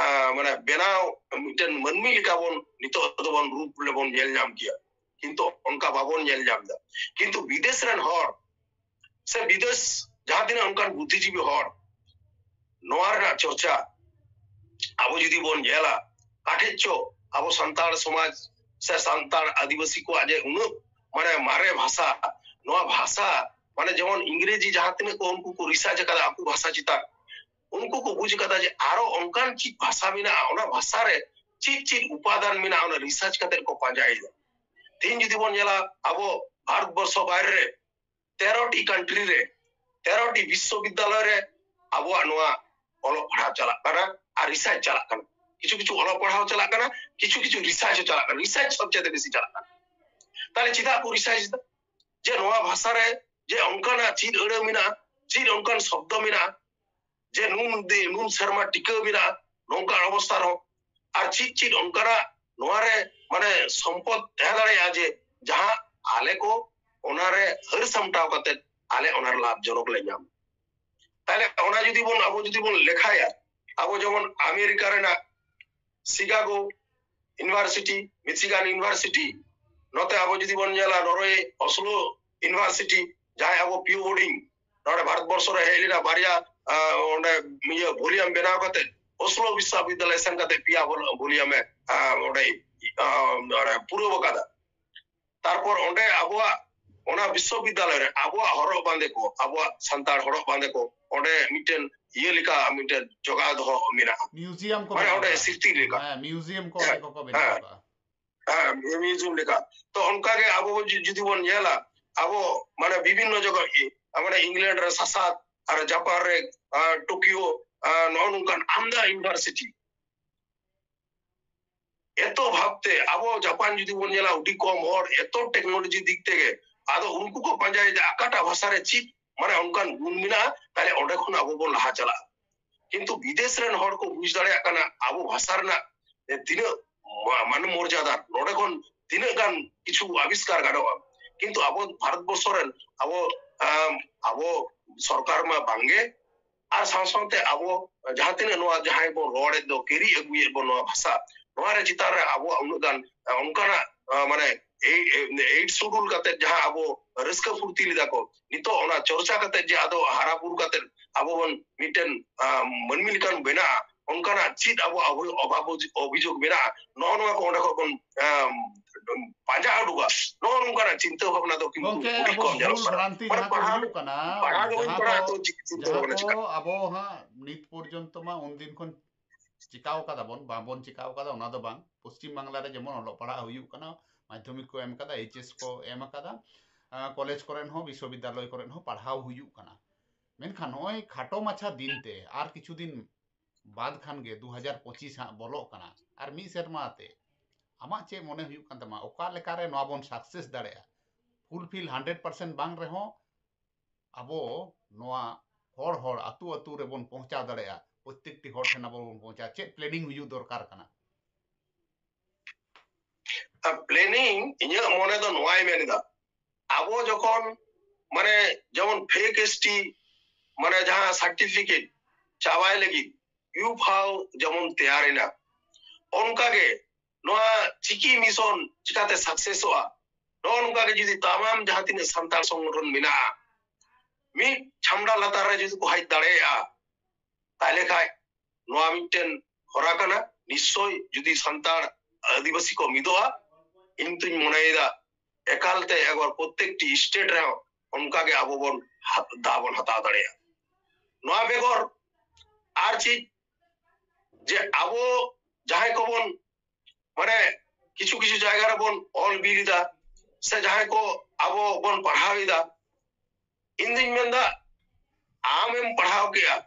ᱢᱟᱱᱮ ᱵᱮᱱᱟᱣ ᱢᱤᱫᱴᱮᱱ ᱢᱟᱹᱱᱢᱤ ᱞᱮᱠᱟ ᱵᱚᱱ ᱱᱤᱛᱚᱜ ᱫᱚᱵᱚᱱ ᱨᱩᱯ ᱨᱮᱵᱚᱱ ᱧᱮᱞ ᱧᱟᱢ ᱜᱮᱭᱟ᱾ ᱠᱤᱱᱛᱩ ᱚᱱᱠᱟ ᱵᱟᱵᱚᱱ ᱧᱮᱞ ᱧᱟᱢ ᱮᱫᱟ᱾ ᱠᱤᱱᱛᱩ ᱵᱤᱫᱮᱥ ᱨᱮᱱ ᱦᱚᱲ ᱥᱮ ᱵᱤᱫᱮᱥ ᱡᱟᱦᱟᱸ ᱛᱤᱱᱟᱹᱜ ᱚᱱᱠᱟᱱ ᱵᱩᱫᱽᱫᱷᱤᱡᱤᱵᱤ ᱦᱚᱲ ᱱᱚᱣᱟ ᱨᱮᱱᱟᱜ ᱪᱚᱨᱪᱟ ᱟᱵᱚ ᱡᱩᱫᱤ ᱵᱚᱱ ᱧᱮᱞᱟ, ᱟᱴᱷᱮᱡ ᱪᱚ ᱟᱵᱚ ᱥᱟᱱᱛᱟᱲ ᱥᱚᱢᱟᱡᱽ ᱥᱮ ᱥᱟᱱᱛᱟᱲ ᱟᱹᱫᱤᱵᱟᱹᱥᱤ ᱠᱚᱣᱟᱜ ᱡᱮ ᱩᱱᱟᱹᱜ ᱢᱟᱱᱮ ᱢᱟᱨᱮ ᱵᱷᱟᱥᱟ, ᱱᱚᱣᱟ ᱵᱷᱟᱥᱟ ᱢᱟᱱᱮ ᱡᱮᱢᱚᱱ ᱤᱝᱨᱮᱡᱤ ᱡᱟᱦᱟᱸ ᱛᱤᱱᱟᱹᱜ ᱠᱚ ᱩᱱᱠᱩ ᱠᱚ ᱨᱤᱥᱟᱨᱪ ᱟᱠᱟᱫᱟ ᱟᱠᱚ ᱵᱷᱟᱥᱟ ᱪᱮᱛᱟᱱ, ᱩᱱᱠᱩ ᱠᱚ ᱵᱩᱡᱽ ᱟᱠᱟᱫᱟ ᱡᱮ ᱟᱨᱚ ᱚᱱᱠᱟᱱ ᱪᱮᱫ ᱵᱷᱟᱥᱟ ᱢᱮᱱᱟᱜᱼᱟ, ᱚᱱᱟ ᱵᱷᱟᱥᱟ ᱨᱮ ᱪᱮᱫ ᱪᱮᱫ ᱩᱯᱟᱫᱟᱱ ᱢᱮᱱᱟᱜᱼᱟ, ᱚᱱᱟ ᱨᱤᱥᱟᱨᱪ ᱠᱟᱛᱮ ᱠᱚ ᱯᱟᱸᱡᱟᱭᱮᱫᱟ᱾ ᱛᱮᱦᱤᱧ ᱡᱩᱫᱤ ᱵᱚᱱ ᱧᱮᱞᱟ ᱟᱵᱚ ᱵᱷᱟᱨᱚᱛ ᱵᱚᱨᱥᱚ ᱵᱟᱭᱨᱮ ᱨᱮ ᱛᱮᱨᱚᱴᱤ ᱠᱟᱱᱴᱨᱤ ᱨᱮ, ᱛᱮᱨᱚᱴᱤ ᱵᱤᱥᱥᱚᱵᱤᱫᱽᱫᱟᱞᱚᱭ ᱨᱮ ᱟᱵᱚᱣᱟᱜ ᱱᱚᱣᱟ ᱚᱞᱚᱜ ᱯᱟᱲᱦᱟᱣ ᱪᱟᱞᱟᱜ ᱠᱟᱱᱟ ᱟᱨ ᱨᱤᱥᱟᱨᱪ ᱪᱟᱞᱟᱜ ᱠᱟᱱᱟ᱾ ᱠᱤᱪᱷᱩ ᱠᱤᱪᱷᱩ ᱚᱞᱚᱜ ᱯᱟᱲᱦᱟᱣ ᱪᱟᱞᱟᱜ ᱠᱟᱱᱟ, ᱠᱤᱪᱷᱩ ᱠᱤᱪᱷᱩ ᱨᱤᱥᱟᱨᱪ ᱦᱚᱸ ᱪᱟᱞᱟᱜ ᱠᱟᱱᱟ᱾ ᱨᱤᱥᱟᱨᱪ ᱥᱚᱵᱪᱮᱭᱮ ᱵᱮᱥᱤ ᱪᱟᱞᱟᱜ ᱠᱟᱱᱟ᱾ ᱛᱟᱦᱞᱮ ᱪᱮᱫᱟᱜ ᱠᱚ ᱨᱤᱥᱟᱨᱪ ᱮᱫᱟ? ᱡᱮ ᱱᱚᱣᱟ ᱵᱷᱟᱥᱟ ᱨᱮ ᱡᱮ ᱚᱱᱠᱟᱱᱟᱜ ᱪᱮᱫ ᱟᱹᱲᱟᱹ ᱢᱮᱱᱟᱜᱼᱟ, ᱪᱮᱫ ᱚᱱᱠᱟᱱ ᱥᱚᱵᱫᱚ ᱢᱮᱱᱟᱜᱼᱟ, ᱡᱮ ᱱᱩᱱ ᱫᱤ-, ᱱᱩᱱ ᱥᱮᱨᱢᱟ ᱴᱤᱠᱟᱹ ᱢᱮᱱᱟᱜᱼᱟ ᱱᱚᱝᱠᱟᱱ ᱚᱵᱚᱥᱛᱷᱟ ᱨᱮᱦᱚᱸ, ᱟᱨ ᱪᱮᱫ ᱪᱮᱫ ᱚᱱᱠᱟᱱᱟᱜ ᱱᱚᱣᱟ ᱨᱮ ᱢᱟᱱᱮ ᱥᱚᱢᱯᱚᱫ ᱛᱟᱦᱮᱸ ᱫᱟᱲᱮᱭᱟᱜᱼᱟ ᱡᱮ ᱡᱟᱦᱟᱸ ᱟᱞᱮ ᱠᱚ ᱚᱱᱟ ᱨᱮ ᱦᱟᱹᱨ ᱥᱟᱢᱴᱟᱣ ᱠᱟᱛᱮ ᱟᱞᱮ ᱚᱱᱟ ᱨᱮ ᱞᱟᱵᱷ ᱡᱚᱱᱚᱠ ᱞᱮ ᱧᱟᱢ᱾ ᱛᱟᱦᱞᱮ ᱚᱱᱟ ᱡᱩᱫᱤ ᱵᱚᱱ, ᱟᱵᱚ ᱡᱩᱫᱤ ᱵᱚᱱ ᱞᱮᱠᱷᱟᱭᱟ, ᱟᱵᱚ ᱡᱮᱢᱚᱱ ᱟᱢᱮᱨᱤᱠᱟ ᱨᱮᱱᱟᱜ ᱥᱤᱠᱟᱜᱳ ᱤᱭᱩᱱᱤᱵᱷᱟᱨᱥᱤᱴᱤ, ᱢᱤᱪᱤᱜᱟᱱ ᱤᱭᱩᱱᱤᱵᱷᱟᱨᱥᱤᱴᱤ, ᱱᱚᱛᱮ ᱟᱵᱚ ᱡᱩᱫᱤ ᱵᱚᱱ ᱧᱮᱞᱟ ᱱᱚᱨᱣᱮ ᱚᱥᱞᱳ ᱤᱭᱩᱱᱤᱵᱷᱟᱨᱥᱤᱴᱤ, ᱡᱟᱦᱟᱸᱭ ᱟᱵᱚ ᱯᱤᱭᱩ ᱵᱳᱨᱰᱤᱝ ᱱᱚᱰᱮ ᱵᱷᱟᱨᱚᱛ ᱵᱚᱨᱥᱚ ᱨᱮ ᱦᱮᱡ ᱞᱮᱱᱟ, ᱵᱟᱨᱭᱟ ᱟᱸ, ᱚᱸᱰᱮ ᱤᱭᱟᱹ ᱵᱷᱚᱞᱤᱭᱟᱢ ᱵᱮᱱᱟᱣ ᱠᱟᱛᱮ ᱚᱥᱞᱳ ᱵᱤᱥᱥᱚᱵᱤᱫᱽᱫᱟᱞᱚᱭ ᱥᱮᱱ ᱠᱟᱛᱮ ᱯᱮᱭᱟ ᱵᱷᱚᱞ-, ᱵᱷᱚᱞᱤᱭᱟᱢᱮ ᱟᱸ, ᱚᱸᱰᱮ ᱟᱸ, ᱚᱸᱰᱮ ᱯᱩᱨᱟᱹᱣ ᱟᱠᱟᱫᱟ᱾ ᱛᱟᱨᱯᱚᱨ ᱚᱸᱰᱮ ᱟᱵᱚᱣᱟᱜ ᱚᱱᱟ ᱵᱤᱥᱥᱚᱵᱤᱫᱽᱫᱟᱞᱚᱭ ᱨᱮ ᱟᱵᱚᱣᱟᱜ ᱦᱚᱨᱚᱜ ᱵᱟᱸᱫᱮ ᱠᱚ, ᱟᱵᱚᱣᱟᱜ ᱥᱟᱱᱛᱟᱲ ᱦᱚᱨᱚᱜ ᱵᱟᱸᱫᱮ ᱠᱚ ᱚᱸᱰᱮ ᱢᱤᱫᱴᱮᱱ ᱤᱭᱟᱹ ᱞᱮᱠᱟ ᱢᱤᱫᱴᱮᱱ ᱡᱚᱜᱟᱣ ᱫᱚᱦᱚ ᱢᱮᱱᱟᱜᱼᱟ᱾ ᱢᱤᱭᱩᱡᱤᱭᱟᱢ ᱠᱚ ᱢᱟᱱᱮ ᱵᱮᱱᱟᱣ ᱚᱸᱰᱮ ᱠᱟᱜᱼᱟ᱾ ᱥᱨᱤᱛᱤ ᱞᱮᱠᱟ᱾ ᱦᱮᱸ, ᱢᱤᱭᱩᱡᱤᱭᱟᱢ ᱠᱚ ᱦᱮᱸ, ᱚᱸᱰᱮ ᱠᱚᱠᱚ ᱵᱮᱱᱟᱣ ᱦᱮᱸ᱾ ᱠᱟᱜᱼᱟ᱾ ᱦᱮᱸ, ᱢᱤᱭᱩᱡᱤᱭᱟᱢ ᱞᱮᱠᱟ᱾ ᱛᱚ ᱚᱱᱠᱟᱜᱮ ᱟᱵᱚ ᱵᱚᱱ ᱡᱩ-, ᱡᱩᱫᱤ ᱵᱚᱱ ᱧᱮᱞᱟ, ᱟᱵᱚ ᱢᱟᱱᱮ ᱵᱤᱵᱷᱤᱱᱱᱚ ᱡᱟᱭᱜᱟ ᱜᱮ, ᱢᱟᱱᱮ ᱤᱝᱞᱮᱱᱰ ᱨᱮ ᱥᱟᱥᱟᱛ, ᱟᱨ ᱡᱟᱯᱟᱱ ᱨᱮ, ᱟᱨ ᱴᱳᱠᱤᱭᱳ, ᱟᱨ ᱱᱚᱜᱼᱚ ᱱᱚᱝᱠᱟᱱ ᱟᱢᱫᱟ ᱤᱭᱩᱱᱤᱵᱷᱟᱨᱥᱤᱴᱤ᱾ ᱮᱛᱚ ᱵᱷᱟᱵᱛᱮ ᱟᱵᱚ ᱡᱟᱯᱟᱱ ᱡᱩᱫᱤ ᱵᱚᱱ ᱧᱮᱞᱟ, ᱟᱹᱰᱤ ᱠᱚᱢ ᱦᱚᱲ, ᱮᱛᱚ ᱴᱮᱠᱱᱳᱞᱚᱡᱤ ᱫᱤᱠ ᱛᱮᱜᱮ, ᱟᱫᱚ ᱩᱱᱠᱩ ᱠᱚ ᱯᱟᱸᱡᱟᱭᱮᱫᱟ ᱚᱠᱟᱴᱟᱜ ᱵᱷᱟᱥᱟ ᱨᱮ ᱪᱮᱫ ᱢᱟᱱᱮ ᱚᱱᱠᱟᱱ ᱜᱩᱱ ᱢᱮᱱᱟᱜᱼᱟ, ᱛᱟᱦᱞᱮ ᱚᱸᱰᱮ ᱠᱷᱚᱱ ᱟᱵᱚ ᱵᱚᱱ ᱞᱟᱦᱟ ᱪᱟᱞᱟᱜᱼᱟ᱾ ᱠᱤᱱᱛᱩ ᱵᱤᱫᱮᱥ ᱨᱮᱱ ᱦᱚᱲ ᱠᱚ ᱵᱩᱡᱽ ᱫᱟᱲᱮᱭᱟᱜ ᱠᱟᱱᱟ ᱟᱵᱚ ᱵᱷᱟᱥᱟ ᱨᱮᱱᱟᱜ ᱛᱤᱱᱟᱹᱜ ᱢᱟ-, ᱢᱟᱱᱮ ᱢᱚᱨᱡᱟᱫᱟ, ᱱᱚᱰᱮ ᱠᱷᱚᱱ ᱛᱤᱱᱟᱹᱜ ᱜᱟᱱ ᱠᱤᱪᱷᱩ ᱟᱵᱤᱥᱠᱟᱨ ᱜᱟᱱᱚᱜᱼᱟ᱾ ᱠᱤᱱᱛᱩ ᱟᱵᱚ ᱵᱷᱟᱨᱚᱛ ᱵᱚᱨᱥᱚ ᱨᱮᱱ ᱟᱵᱚ, ᱟᱢ, ᱟᱵᱚ ᱥᱚᱨᱠᱟᱨ ᱢᱟ ᱵᱟᱝᱜᱮ, ᱟᱨ ᱥᱟᱶ ᱥᱟᱶᱛᱮ ᱟᱵᱚ ᱡᱟᱦᱟᱸ ᱛᱤᱱᱟᱹᱜ ᱱᱚᱣᱟ ᱡᱟᱦᱟᱸᱭ ᱵᱚᱱ ᱨᱚᱲᱮᱫ ᱫᱚ, ᱠᱤᱨᱤ ᱟᱹᱜᱩᱭᱮᱫ ᱵᱚᱱ ᱱᱚᱣᱟ ᱵᱷᱟᱥᱟ, ᱱᱚᱣᱟ ᱨᱮ ᱪᱮᱛᱟᱱ ᱨᱮ ᱟᱵᱚᱣᱟᱜ ᱩᱱᱟᱹᱜ ᱜᱟᱱ, ᱟᱸ, ᱚᱱᱠᱟᱱᱟᱜ, ᱟᱸ, ᱢᱟᱱᱮ ᱮᱭᱤᱴ ᱥᱤᱰᱩᱞ ᱠᱟᱛᱮ ᱡᱟᱦᱟᱸ ᱟᱵᱚ ᱨᱟᱹᱥᱠᱟᱹ ᱯᱷᱩᱨᱛᱤ ᱞᱮᱫᱟ ᱠᱚ, ᱱᱤᱛᱚᱜ ᱚᱱᱟ ᱪᱚᱨᱪᱟ ᱠᱟᱛᱮ ᱡᱮ ᱟᱫᱚ ᱦᱟᱨᱟ ᱵᱩᱨᱩ ᱠᱟᱛᱮ ᱟᱵᱚ ᱵᱚᱱ ᱢᱤᱫᱴᱮᱱ, ᱟᱸ, ᱢᱟᱹᱱᱢᱤ ᱞᱮᱠᱟᱱ ᱵᱮᱱᱟᱜᱼᱟ, ᱚᱱᱠᱟᱱᱟᱜ ᱪᱮᱫ ᱟᱵᱚᱣᱟᱜ ᱚᱵᱷᱟᱵ ᱚᱵᱷᱤᱡᱳᱜᱽ ᱢᱮᱱᱟᱜᱼᱟ, ᱱᱚᱜᱼᱚ ᱱᱚᱣᱟ ᱠᱚ ᱚᱸᱰᱮ ᱠᱷᱚᱱ ᱵᱚᱱ, ᱟᱸ, ᱯᱟᱸᱡᱟ ᱩᱰᱩᱠᱟ᱾ ᱱᱚᱜᱼᱚ ᱱᱚᱝᱠᱟᱱᱟᱜ ᱪᱤᱱᱛᱟᱹ ᱵᱷᱟᱵᱽᱱᱟ ᱫᱚ ᱠᱤᱱᱛᱩ ᱜᱚᱝᱠᱮ, ᱟᱹᱰᱤ ᱟᱵᱚ ᱠᱚᱢ ᱧᱮᱞᱚᱜ ᱢᱩᱞ ᱠᱟᱱᱟ᱾ ᱵᱷᱨᱟᱱᱛᱤ ᱢᱟᱱᱮ ᱡᱟᱦᱟᱸ ᱠᱚ ᱯᱟᱲᱦᱟᱣ ᱦᱩᱭᱩᱜ ᱠᱟᱱᱟ, ᱯᱟᱲᱦᱟᱣ ᱜᱮ ᱵᱟᱹᱧ ᱡᱟᱦᱟᱸ ᱯᱟᱲᱦᱟᱣ ᱠᱚ ᱠᱟᱱᱟ, ᱪᱮᱫ ᱪᱤᱱᱛᱟᱹ ᱡᱟᱦᱟᱸ ᱵᱷᱟᱵᱽᱱᱟ ᱠᱚ ᱪᱮᱫ ᱠᱟᱱᱟ᱾ ᱟᱵᱚ ᱦᱟᱸᱜ ᱱᱤᱛ ᱯᱚᱨᱡᱚᱱᱛᱚ ᱢᱟ ᱩᱱᱫᱤᱱ ᱠᱷᱚᱱ ᱪᱤᱠᱟᱣ ᱠᱟᱫᱟ ᱵᱚᱱ, ᱵᱟᱵᱚᱱ ᱪᱤᱠᱟᱣ ᱠᱟᱫᱟ, ᱚᱱᱟ ᱫᱚ ᱵᱟᱝ᱾ ᱯᱚᱥᱪᱤᱢ ᱵᱟᱝᱞᱟ ᱨᱮ ᱡᱮᱢᱚᱱ ᱚᱞᱚᱜ ᱯᱟᱲᱦᱟᱜ ᱦᱩᱭᱩᱜ ᱠᱟᱱᱟ, ᱢᱟᱫᱽᱫᱷᱚᱢᱤᱠ ᱠᱚ ᱮᱢ ᱠᱟᱫᱟ, ᱮᱭᱤᱪ ᱮᱥ ᱠᱚ ᱮᱢ ᱠᱟᱫᱟ, ᱟᱸ, ᱠᱚᱞᱮᱡᱽ ᱠᱚᱨᱮᱱ ᱦᱚᱸ, ᱵᱤᱥᱥᱚᱵᱤᱫᱽᱫᱟᱞᱚᱭ ᱠᱚᱨᱮᱱ ᱦᱚᱸ ᱯᱟᱲᱦᱟᱣ ᱦᱩᱭᱩᱜ ᱠᱟᱱᱟ᱾ ᱢᱮᱱᱠᱷᱟᱱ ᱱᱚᱜᱼᱚᱭ ᱠᱷᱟᱴᱚ ᱢᱟᱪᱷᱟ ᱫᱤᱱ ᱛᱮ ᱟᱨ ᱠᱤᱪᱷᱩ ᱫᱤᱱ ᱵᱟᱫ ᱠᱷᱟᱱ ᱜᱮ ᱫᱩ ᱦᱟᱡᱟᱨ ᱯᱚᱸᱪᱤᱥ ᱦᱟᱸᱜ ᱵᱚᱞᱚᱜ ᱠᱟᱱᱟ, ᱟᱨ ᱢᱤᱫ ᱥᱮᱨᱢᱟ ᱛᱮ ᱟᱢᱟᱜ ᱪᱮᱫ ᱢᱚᱱᱮ ᱦᱩᱭᱩᱜ ᱠᱟᱱ ᱛᱟᱢᱟ, ᱚᱠᱟ ᱞᱮᱠᱟᱨᱮ ᱱᱚᱣᱟ ᱵᱚᱱ ᱥᱟᱠᱥᱮᱥ ᱫᱟᱲᱮᱭᱟᱜᱼᱟ, ᱯᱷᱩᱞᱯᱷᱤᱞ ᱦᱟᱱᱰᱨᱮᱰ ᱯᱟᱨᱥᱮᱱᱴ ᱵᱟᱝ ᱨᱮᱦᱚᱸ ᱟᱵᱚ ᱱᱚᱣᱟ ᱦᱚᱲ ᱦᱚᱲ, ᱟᱹᱛᱩ ᱟᱹᱛᱩ ᱨᱮᱵᱚᱱ ᱯᱳᱸᱣᱪᱷᱟᱣ ᱫᱟᱲᱮᱭᱟᱜᱼᱟ, ᱯᱨᱚᱛᱛᱮᱠᱴᱤ ᱦᱚᱲ ᱴᱷᱮᱱ ᱟᱵᱚ ᱵᱚᱱ ᱯᱳᱸᱣᱪᱷᱟᱣ? ᱪᱮᱫ ᱯᱞᱮᱱᱤᱝ ᱦᱩᱭᱩᱜ ᱫᱚᱨᱠᱟᱨ ᱠᱟᱱᱟ? ᱯᱞᱮᱱᱤᱝ ᱤᱧᱟᱹᱜ ᱢᱚᱱᱮ ᱫᱚ ᱱᱚᱣᱟᱭ ᱢᱮᱱ ᱮᱫᱟ, ᱟᱵᱚ ᱡᱚᱠᱷᱚᱱ ᱢᱟᱱᱮ ᱡᱮᱢᱚᱱ ᱯᱷᱮᱠ ᱮᱥ ᱴᱤ ᱢᱟᱱᱮ ᱡᱟᱦᱟᱸ ᱥᱟᱨᱴᱤᱯᱷᱤᱠᱮᱴ ᱪᱟᱵᱟᱭ ᱞᱟᱹᱜᱤᱫ ᱤᱭᱩ ᱯᱷᱟᱣ ᱡᱮᱢᱚᱱ ᱛᱮᱭᱟᱨ ᱮᱱᱟ, ᱚᱱᱠᱟᱜᱮ ᱱᱚᱣᱟ ᱪᱤᱠᱤ ᱢᱤᱥᱚᱱ ᱪᱤᱠᱟᱛᱮ ᱥᱟᱠᱥᱮᱥᱚᱜᱼᱟ, ᱱᱚᱜᱼᱚ ᱱᱚᱝᱠᱟ ᱜᱮ ᱡᱩᱫᱤ ᱛᱟᱢᱟᱢ ᱡᱟᱦᱟᱸ ᱛᱤᱱᱟᱹᱜ ᱥᱟᱱᱛᱟᱲ ᱥᱚᱝᱜᱚᱴᱷᱚᱱ ᱢᱮᱱᱟᱜᱼᱟ, ᱢᱤᱫ ᱪᱷᱟᱢᱰᱟ ᱞᱟᱛᱟᱨ ᱨᱮ ᱡᱩᱫᱤ ᱠᱚ ᱦᱮᱡ ᱫᱟᱲᱮᱭᱟᱜᱼᱟ, ᱛᱟᱦᱞᱮ ᱠᱷᱟᱡ ᱱᱚᱣᱟ ᱢᱤᱫᱴᱮᱱ ᱦᱚᱨᱟ ᱠᱟᱱᱟ᱾ ᱱᱤᱥᱪᱚᱭ ᱡᱩᱫᱤ ᱥᱟᱱᱛᱟᱲ ᱟᱹᱫᱤᱵᱟᱹᱥᱤ ᱠᱚ ᱢᱤᱫᱚᱜᱼᱟ, ᱤᱧ ᱛᱩᱧ ᱢᱚᱱᱮᱭᱮᱫᱟ ᱮᱠᱟᱞᱛᱮ ᱮᱠᱵᱟᱨ ᱯᱨᱚᱛᱛᱮᱠᱴᱤ ᱥᱴᱮᱴ ᱨᱮᱦᱚᱸ ᱚᱱᱠᱟᱜᱮ ᱟᱵᱚ ᱵᱚᱱ ᱦᱟ-, ᱫᱟᱣ ᱵᱚᱱ ᱦᱟᱛᱟᱣ ᱫᱟᱲᱮᱭᱟᱜᱼᱟ᱾ ᱱᱚᱣᱟ ᱵᱮᱜᱚᱨ ᱟᱨ ᱪᱮᱫ, ᱡᱮ ᱟᱵᱚ ᱡᱟᱦᱟᱸᱭ ᱠᱚᱵᱚᱱ, ᱢᱟᱱᱮ, ᱠᱤᱪᱷᱩ ᱠᱤᱪᱷᱩ ᱡᱟᱭᱜᱟ ᱨᱮᱵᱚᱱ ᱚᱞ ᱵᱤᱞ ᱮᱫᱟ, ᱥᱮ ᱡᱟᱦᱟᱸᱭ ᱠᱚ ᱟᱵᱚ ᱵᱚᱱ ᱯᱟᱲᱦᱟᱣ ᱮᱫᱟ, ᱤᱧ ᱫᱩᱧ ᱢᱮᱱᱫᱟ, ᱟᱢᱮᱢ ᱯᱟᱲᱦᱟᱣ ᱠᱮᱜᱼᱟ,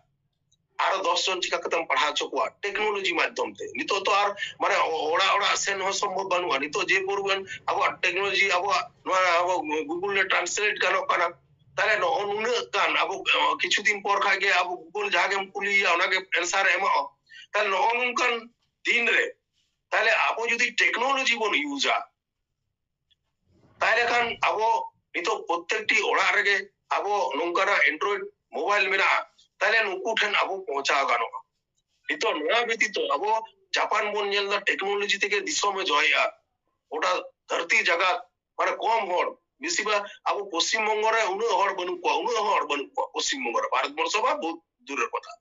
ᱟᱨᱚ ᱫᱚᱥ ᱡᱚᱱ ᱪᱤᱠᱟ ᱠᱟᱛᱮᱢ ᱯᱟᱲᱦᱟᱣ ᱦᱚᱪᱚ ᱠᱚᱣᱟ ᱴᱮᱠᱱᱳᱞᱚᱡᱤ ᱢᱟᱫᱽᱫᱷᱚᱢ ᱛᱮ? ᱱᱤᱛᱚᱜ ᱛᱚ ᱟᱨ, ᱢᱟᱱᱮ, ᱚᱲᱟᱜ ᱚᱲᱟᱜ ᱥᱮᱱ ᱦᱚᱸ ᱥᱚᱢᱵᱷᱚᱵ ᱵᱟᱹᱱᱩᱜᱼᱟ᱾ ᱱᱤᱛᱚᱜ ᱡᱮ ᱯᱚᱨᱤᱢᱟᱱ ᱟᱵᱚᱣᱟᱜ ᱴᱮᱠᱱᱳᱞᱚᱡᱤ, ᱟᱵᱚᱣᱟᱜ ᱱᱚᱣᱟ ᱟᱵᱚ Google ᱨᱮ translate ᱜᱟᱱᱚᱜ ᱠᱟᱱᱟ, ᱛᱟᱦᱞᱮ ᱱᱚᱜᱼᱚ ᱱᱩᱱᱟᱹᱜ ᱜᱟᱱ ᱟᱵᱚ, ᱠᱤᱪᱷᱩ ᱫᱤᱱ ᱯᱚᱨ ᱠᱷᱟᱱ ᱜᱮ ᱟᱵᱚ Google ᱡᱟᱦᱟᱸ ᱜᱮᱢ ᱠᱩᱞᱤᱭᱮᱭᱟ, ᱚᱱᱟᱜᱮ answer ᱮ ᱮᱢᱚᱜᱼᱟ᱾ ᱛᱟᱦᱞᱮ ᱱᱚᱜᱼᱚ ᱱᱚᱝᱠᱟᱱ ᱫᱤᱱ ᱨᱮ, ᱛᱟᱦᱞᱮ ᱟᱵᱚ ᱡᱩᱫᱤ ᱴᱮᱠᱱᱳᱞᱚᱡᱤ ᱵᱚᱱ ᱤᱭᱩᱡᱟ, ᱛᱟᱦᱞᱮ ᱠᱷᱟᱱ ᱟᱵᱚ ᱱᱤᱛᱚᱜ ᱯᱨᱚᱛᱮᱠᱴᱤ ᱚᱲᱟᱜ ᱨᱮᱜᱮ ᱟᱵᱚ ᱱᱚᱝᱠᱟᱱᱟᱜ Android ᱢᱳᱵᱟᱭᱤᱞ ᱢᱮᱱᱟᱜᱼᱟ, ᱛᱟᱦᱞᱮ ᱱᱩᱠᱩ ᱴᱷᱮᱱ ᱟᱵᱚ ᱯᱳᱸᱣᱪᱷᱟᱣ ᱜᱟᱱᱚᱜᱼᱟ᱾ ᱱᱤᱛᱚᱜ ᱱᱚᱣᱟ ᱵᱮᱛᱤᱛᱚ ᱟᱵᱚ ᱡᱟᱯᱟᱱ ᱵᱚᱱ ᱧᱮᱞ ᱮᱫᱟ, ᱴᱮᱠᱱᱳᱞᱚᱡᱤ ᱛᱮᱜᱮ ᱫᱤᱥᱚᱢᱮ ᱡᱚᱭᱮᱜᱼᱟ, ᱜᱚᱴᱟ ᱫᱷᱟᱹᱨᱛᱤ ᱡᱟᱠᱟᱛ᱾ ᱢᱟᱱᱮ ᱠᱚᱢ ᱦᱚᱲ, ᱵᱮᱥᱤᱨ ᱵᱷᱟᱜᱽ ᱟᱵᱚ ᱯᱚᱥᱪᱤᱢ ᱵᱚᱝᱜᱚ ᱨᱮ ᱩᱱᱟᱹᱜ ᱦᱚᱲ ᱵᱟᱹᱱᱩᱜ ᱠᱚᱣᱟ, ᱩᱱᱟᱹᱜ ᱦᱚᱲ ᱵᱟᱹᱱᱩᱜ ᱠᱚᱣᱟ ᱯᱚᱥᱪᱤᱢ ᱵᱚᱝᱜᱚ ᱨᱮ, ᱵᱷᱟᱨᱚᱛ ᱵᱚᱨᱥᱚ ᱢᱟ ᱵᱚᱦᱩᱛ ᱫᱩᱨᱮᱨ ᱠᱚᱛᱷᱟ,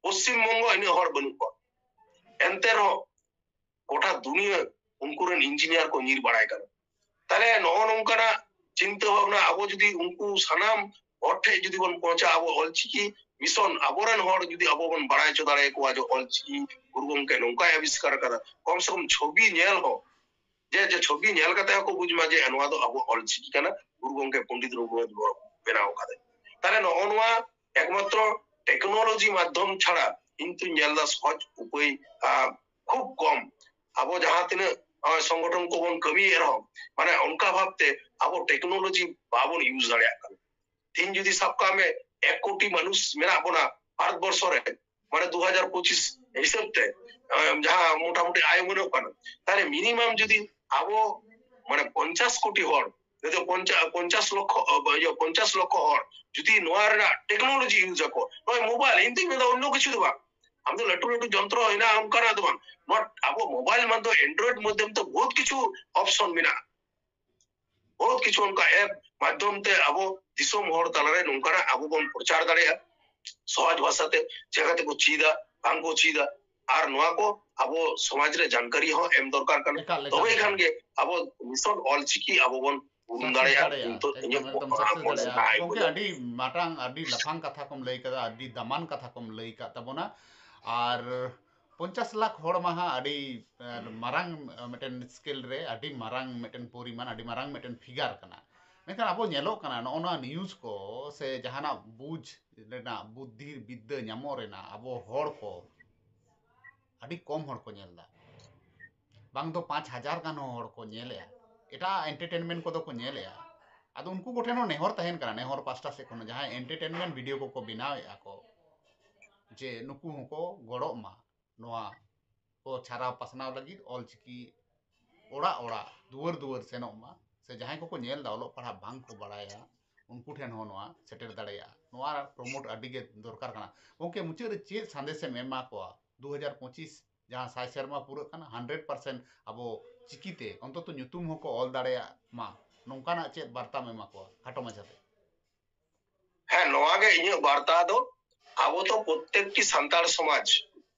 ᱯᱚᱥᱪᱤᱢ ᱵᱚᱝᱜᱚ ᱤᱱᱟᱹᱜ ᱦᱚᱲ ᱵᱟᱹᱱᱩᱜ ᱠᱚᱣᱟ᱾ ᱮᱱᱛᱮ ᱨᱮᱦᱚᱸ ᱜᱚᱴᱟ ᱫᱩᱱᱤᱭᱟᱹ ᱩᱱᱠᱩ ᱨᱮᱱ ᱤᱧᱡᱤᱱᱤᱭᱟᱨ ᱠᱚ ᱧᱤᱨ ᱵᱟᱲᱟᱭ ᱠᱟᱱᱟ᱾ ᱛᱟᱦᱞᱮ ᱱᱚᱜᱼᱚ ᱱᱚᱝᱠᱟᱱᱟᱜ ᱪᱤᱱᱛᱟᱹ ᱵᱷᱟᱵᱽᱱᱟ ᱟᱵᱚ ᱡᱩᱫᱤ ᱩᱱᱠᱩ ᱥᱟᱱᱟᱢ ᱦᱚᱲ ᱴᱷᱮᱱ ᱡᱩᱫᱤ ᱵᱚᱱ ᱯᱳᱸᱣᱪᱷᱟ, ᱟᱵᱚ ᱚᱞᱪᱤᱠᱤ ᱢᱤᱥᱚᱱ, ᱟᱵᱚᱨᱮᱱ ᱦᱚᱲ ᱡᱩᱫᱤ ᱟᱵᱚ ᱵᱚᱱ ᱵᱟᱲᱟᱭ ᱦᱚᱪᱚ ᱫᱟᱲᱮᱭᱟᱠᱚᱣᱟ ᱡᱮ ᱚᱞᱪᱤᱠᱤ ᱜᱩᱨᱩ ᱜᱚᱢᱠᱮ ᱱᱚᱝᱠᱟᱭ ᱟᱵᱤᱥᱠᱟᱨ ᱟᱠᱟᱫᱟ, ᱠᱚᱢ ᱥᱮ ᱠᱚᱢ ᱪᱷᱚᱵᱤ ᱧᱮᱞ ᱦᱚᱸ, ᱡᱮ, ᱡᱮ ᱪᱷᱚᱵᱤ ᱧᱮᱞ ᱠᱟᱛᱮ ᱦᱚᱸᱠᱚ ᱵᱩᱡᱽ ᱢᱟ ᱡᱮ ᱱᱚᱣᱟ ᱫᱚ ᱟᱵᱚ ᱚᱞᱪᱤᱠᱤ ᱠᱟᱱᱟ, ᱜᱩᱨᱩ ᱜᱚᱢᱠᱮ ᱯᱚᱱᱰᱤᱛ ᱨᱚᱜᱷᱩᱱᱟᱛᱷ ᱢᱩᱨᱢᱩ ᱵᱮᱱᱟᱣ ᱟᱠᱟᱫᱟᱭ᱾ ᱛᱟᱦᱞᱮ ᱱᱚᱜᱼᱚ ᱱᱚᱣᱟ ᱮᱠᱢᱟᱛᱨᱚ ᱴᱮᱠᱱᱳᱞᱚᱡᱤ ᱢᱟᱫᱽᱫᱷᱚᱢ ᱪᱷᱟᱲᱟ ᱤᱧ ᱛᱚᱧ ᱧᱮᱞ ᱮᱫᱟ ᱥᱚᱦᱚᱡ ᱩᱯᱟᱹᱭ, ᱟᱸ, ᱠᱷᱩᱵ ᱠᱚᱢ᱾ ᱟᱵᱚ ᱡᱟᱦᱟᱸ ᱛᱤᱱᱟᱹᱜ, ᱟᱸ, ᱥᱚᱝᱜᱚᱴᱷᱚᱱ ᱠᱚᱵᱚᱱ ᱠᱟᱹᱢᱤᱭᱮᱫ ᱨᱮᱦᱚᱸ, ᱢᱟᱱᱮ, ᱚᱱᱠᱟ ᱵᱷᱟᱵᱛᱮ ᱟᱵᱚ ᱴᱮᱠᱱᱳᱞᱚᱡᱤ ᱵᱟᱵᱚᱱ ᱤᱭᱩᱡᱽ ᱫᱟᱲᱮᱭᱟᱜ ᱠᱟᱱᱟ᱾ ᱛᱮᱦᱤᱧ ᱡᱩᱫᱤ ᱥᱟᱵ ᱠᱟᱜ ᱢᱮ ᱮᱠ ᱠᱳᱴᱤ ᱢᱟᱱᱩᱥ ᱢᱮᱱᱟᱜ ᱵᱚᱱᱟ ᱵᱷᱟᱨᱚᱛ ᱵᱚᱨᱥᱚ ᱨᱮ, ᱢᱟᱱᱮ ᱫᱩ ᱦᱟᱡᱟᱨ ᱯᱚᱸᱪᱤᱥ ᱦᱤᱥᱟᱹᱵ ᱛᱮ, ᱟᱸ, ᱡᱟᱦᱟᱸ ᱢᱚᱴᱟᱢᱩᱴᱤ ᱟᱭ ᱩᱢᱟᱹᱱᱚᱜ ᱠᱟᱱᱟ, ᱛᱟᱦᱞᱮ ᱢᱤᱱᱤᱢᱟᱢ ᱡᱩᱫᱤ ᱟᱵᱚ, ᱢᱟᱱᱮ, ᱯᱚᱧᱪᱟᱥ ᱠᱳᱴᱤ ᱦᱚᱲ, ᱡᱩᱫᱤ ᱯᱚᱧᱪᱟ-, ᱯᱚᱧᱪᱟᱥ ᱞᱚᱠᱷᱚ, ᱤᱭᱟᱹ, ᱯᱚᱧᱪᱟᱥ ᱞᱚᱠᱷᱚ ᱦᱚᱲ ᱡᱩᱫᱤ ᱱᱚᱣᱟ ᱨᱮᱱᱟᱜ ᱴᱮᱠᱱᱳᱞᱚᱡᱤ ᱤᱭᱩᱡᱽ ᱟᱠᱚ, ᱱᱚᱜᱼᱚᱭ ᱢᱳᱵᱟᱭᱤᱞ, ᱤᱧ ᱫᱩᱧ ᱢᱮᱱᱫᱟ ᱚᱱᱱᱚ ᱠᱤᱪᱷᱩ ᱫᱚ ᱵᱟᱝ, ᱟᱢ ᱫᱚ ᱞᱟᱹᱴᱩ ᱞᱟᱹᱴᱩ ᱡᱚᱱᱛᱨᱚ ᱦᱮᱱᱟᱜᱼᱟ ᱚᱱᱠᱟᱱᱟᱜ ᱫᱚ ᱵᱟᱝ, ᱱᱚᱣᱟ ᱟᱵᱚ ᱢᱳᱵᱟᱭᱤᱞ ᱢᱟᱫᱽᱫᱷᱚᱢ, Android ᱢᱟᱫᱽᱫᱷᱚᱢ ᱛᱮ ᱵᱚᱦᱩᱛ ᱠᱤᱪᱷᱩ ᱚᱯᱥᱚᱱ ᱢᱮᱱᱟᱜᱼᱟ, ᱵᱚᱦᱩᱛ ᱠᱤᱪᱷᱩ ᱚᱱᱠᱟ ᱮᱯ ᱢᱟᱫᱽᱫᱷᱚᱢ ᱛᱮ ᱟᱵᱚ ᱫᱤᱥᱚᱢ ᱦᱚᱲ ᱛᱟᱞᱟᱨᱮ ᱱᱚᱝᱠᱟᱱᱟᱜ ᱟᱵᱚ ᱵᱚᱱ ᱯᱨᱚᱪᱟᱨ ᱫᱟᱲᱮᱭᱟᱜᱼᱟ, ᱥᱚᱦᱚᱡ ᱵᱷᱟᱥᱟᱛᱮ ᱪᱮᱠᱟ ᱛᱮᱠᱚ ᱪᱮᱫᱟ, ᱵᱟᱝ ᱠᱚ ᱪᱮᱫᱟ, ᱟᱨ ᱱᱚᱣᱟ ᱠᱚ ᱟᱵᱚ ᱥᱚᱢᱟᱡᱽ ᱨᱮ ᱡᱟᱱᱠᱟᱨᱤ ᱦᱚᱸ ᱮᱢ ᱫᱚᱨᱠᱟᱨ ᱠᱟᱱᱟ᱾ ᱮᱠᱟᱞ, ᱮᱠᱟᱞ, ᱛᱚᱵᱮ ᱮᱠᱟᱞ᱾ ᱠᱷᱟᱱ ᱜᱮ ᱟᱵᱚ ᱢᱤᱥᱚᱱ ᱚᱞᱪᱤᱠᱤ ᱟᱵᱚ ᱵᱚᱱ ᱩᱨᱩᱢ ᱫᱟᱲᱮᱭᱟᱜᱼᱟ᱾ ᱱᱤᱛᱚᱜ ᱤᱧᱟᱹᱜ ᱢᱚᱱᱮ ᱫᱚ ᱜᱚᱢᱠᱮ, ᱟᱹᱰᱤ ᱢᱟᱨᱟᱝ ᱟᱹᱰᱤ ᱞᱟᱯᱷᱟᱝ ᱠᱟᱛᱷᱟ ᱠᱚᱢ ᱞᱟᱹᱭ ᱠᱟᱫᱟ, ᱟᱹᱰᱤ ᱫᱟᱢᱟᱱ ᱠᱟᱛᱷᱟ ᱠᱚᱢ ᱞᱟᱹᱭ ᱠᱟᱫ ᱛᱟᱵᱚᱱᱟ᱾ ᱟᱨ ᱯᱚᱧᱪᱟᱥ ᱞᱟᱠᱷ ᱦᱚᱲ ᱢᱟᱦᱟ ᱟᱹᱰᱤ ᱢᱟᱨᱟᱝ ᱢᱤᱫᱴᱮᱱ ᱥᱠᱮᱞ ᱨᱮ ᱟᱹᱰᱤ ᱢᱟᱨᱟᱝ ᱢᱤᱫᱴᱮᱱ ᱯᱚᱨᱤᱢᱟᱱ, ᱟᱹᱰᱤ ᱢᱟᱨᱟᱝ ᱢᱤᱫᱴᱮᱱ ᱯᱷᱤᱜᱟᱨ ᱠᱟᱱᱟ᱾ ᱢᱮᱱᱠᱷᱟᱱ ᱟᱵᱚ ᱧᱮᱞᱚᱜ ᱠᱟᱱᱟ, ᱱᱚᱜᱼᱚ ᱱᱚᱣᱟ ᱱᱤᱭᱩᱡᱽ ᱠᱚ ᱥᱮ ᱡᱟᱦᱟᱱᱟᱜ ᱵᱩᱡᱽ ᱨᱮᱱᱟᱜ, ᱵᱩᱫᱽᱫᱷᱤ ᱵᱤᱫᱽᱫᱟᱹ ᱧᱟᱢᱚᱜ ᱨᱮᱱᱟᱜ ᱟᱵᱚ ᱦᱚᱲ ᱠᱚ ᱟᱹᱰᱤ ᱠᱚᱢ ᱦᱚᱲ ᱠᱚ ᱧᱮᱞ ᱮᱫᱟ᱾ ᱵᱟᱝ ᱫᱚ ᱯᱟᱸᱪ ᱦᱟᱡᱟᱨ ᱜᱟᱱ ᱦᱚᱸ ᱦᱚᱲ ᱠᱚ ᱧᱮᱞᱮᱜᱼᱟ᱾ ᱮᱴᱟᱜ ᱮᱱᱴᱟᱨᱴᱮᱱᱢᱮᱱᱴ ᱠᱚᱫᱚ ᱠᱚ ᱧᱮᱞᱮᱜᱼᱟ᱾ ᱟᱫᱚ ᱩᱱᱠᱩ ᱠᱚᱴᱷᱮᱱ ᱦᱚᱸ ᱱᱮᱦᱚᱨ ᱛᱟᱦᱮᱱ ᱠᱟᱱᱟ, ᱱᱮᱦᱚᱨ ᱯᱟᱥᱴᱟ ᱥᱮᱫ ᱠᱷᱚᱱ ᱡᱟᱦᱟᱸᱭ ᱮᱱᱴᱟᱨᱴᱮᱱᱢᱮᱱᱴ ᱵᱷᱤᱰᱤᱭᱳ ᱠᱚᱠᱚ ᱵᱮᱱᱟᱣᱮᱫᱼᱟ ᱠᱚ, ᱡᱮ ᱱᱩᱠᱩ ᱦᱚᱸᱠᱚ ᱜᱚᱲᱚᱜ ᱢᱟ, ᱱᱚᱣᱟ ᱠᱚ ᱪᱷᱟᱨᱟᱣ ᱯᱟᱥᱱᱟᱣ ᱞᱟᱹᱜᱤᱫ ᱚᱞᱪᱤᱠᱤ ᱚᱲᱟᱜ ᱚᱲᱟᱜ, ᱫᱩᱣᱟᱹᱨ ᱫᱩᱣᱟᱹᱨ ᱥᱮᱱᱚᱜ ᱢᱟ, ᱥᱮ ᱡᱟᱦᱟᱸᱭ ᱠᱚᱠᱚ ᱧᱮᱞ ᱮᱫᱟ, ᱚᱞᱚᱜ ᱯᱟᱲᱦᱟᱜ ᱵᱟᱝ ᱠᱚ ᱵᱟᱲᱟᱭᱟ, ᱩᱱᱠᱩ ᱴᱷᱮᱱ ᱦᱚᱸ ᱱᱚᱣᱟ ᱥᱮᱴᱮᱨ ᱫᱟᱲᱮᱭᱟᱜᱼᱟ᱾ ᱱᱚᱣᱟ ᱯᱨᱚᱢᱳᱴ ᱟᱹᱰᱤ ᱜᱮ ᱫᱚᱨᱠᱟᱨ ᱠᱟᱱᱟ᱾ ᱜᱚᱢᱠᱮ, ᱢᱩᱪᱟᱹᱫ ᱨᱮ ᱪᱮᱫ ᱥᱟᱸᱫᱮᱥᱮᱢ ᱮᱢᱟ ᱠᱚᱣᱟ? ᱫᱩ ᱦᱟᱡᱟᱨ ᱯᱚᱸᱪᱤᱥ ᱡᱟᱦᱟᱸ ᱥᱟᱭ ᱥᱮᱨᱢᱟ ᱯᱩᱨᱟᱹᱜ ᱠᱟᱱᱟ, ᱦᱟᱱᱰᱨᱮᱰ ᱯᱟᱨᱥᱮᱱᱴ ᱟᱵᱚ ᱪᱤᱠᱤᱛᱮ ᱚᱱᱛᱚᱛᱚ ᱧᱩᱛᱩᱢ ᱦᱚᱸᱠᱚ ᱚᱞ ᱫᱟᱲᱮᱭᱟᱜ ᱢᱟ, ᱱᱚᱝᱠᱟᱱᱟᱜ ᱪᱮᱫ ᱵᱟᱨᱛᱟᱢ ᱮᱢᱟ ᱠᱚᱣᱟ ᱠᱷᱟᱴᱚ ᱢᱟᱪᱷᱟᱛᱮ? ᱦᱮᱸ, ᱱᱚᱣᱟ ᱜᱮ ᱤᱧᱟᱹᱜ ᱵᱟᱨᱛᱟ ᱫᱚ᱾ ᱟᱵᱚ ᱫᱚ ᱯᱨᱚᱛᱛᱮᱠᱴᱤ ᱥᱟᱱᱛᱟᱲ ᱥᱚᱢᱟᱡᱽ,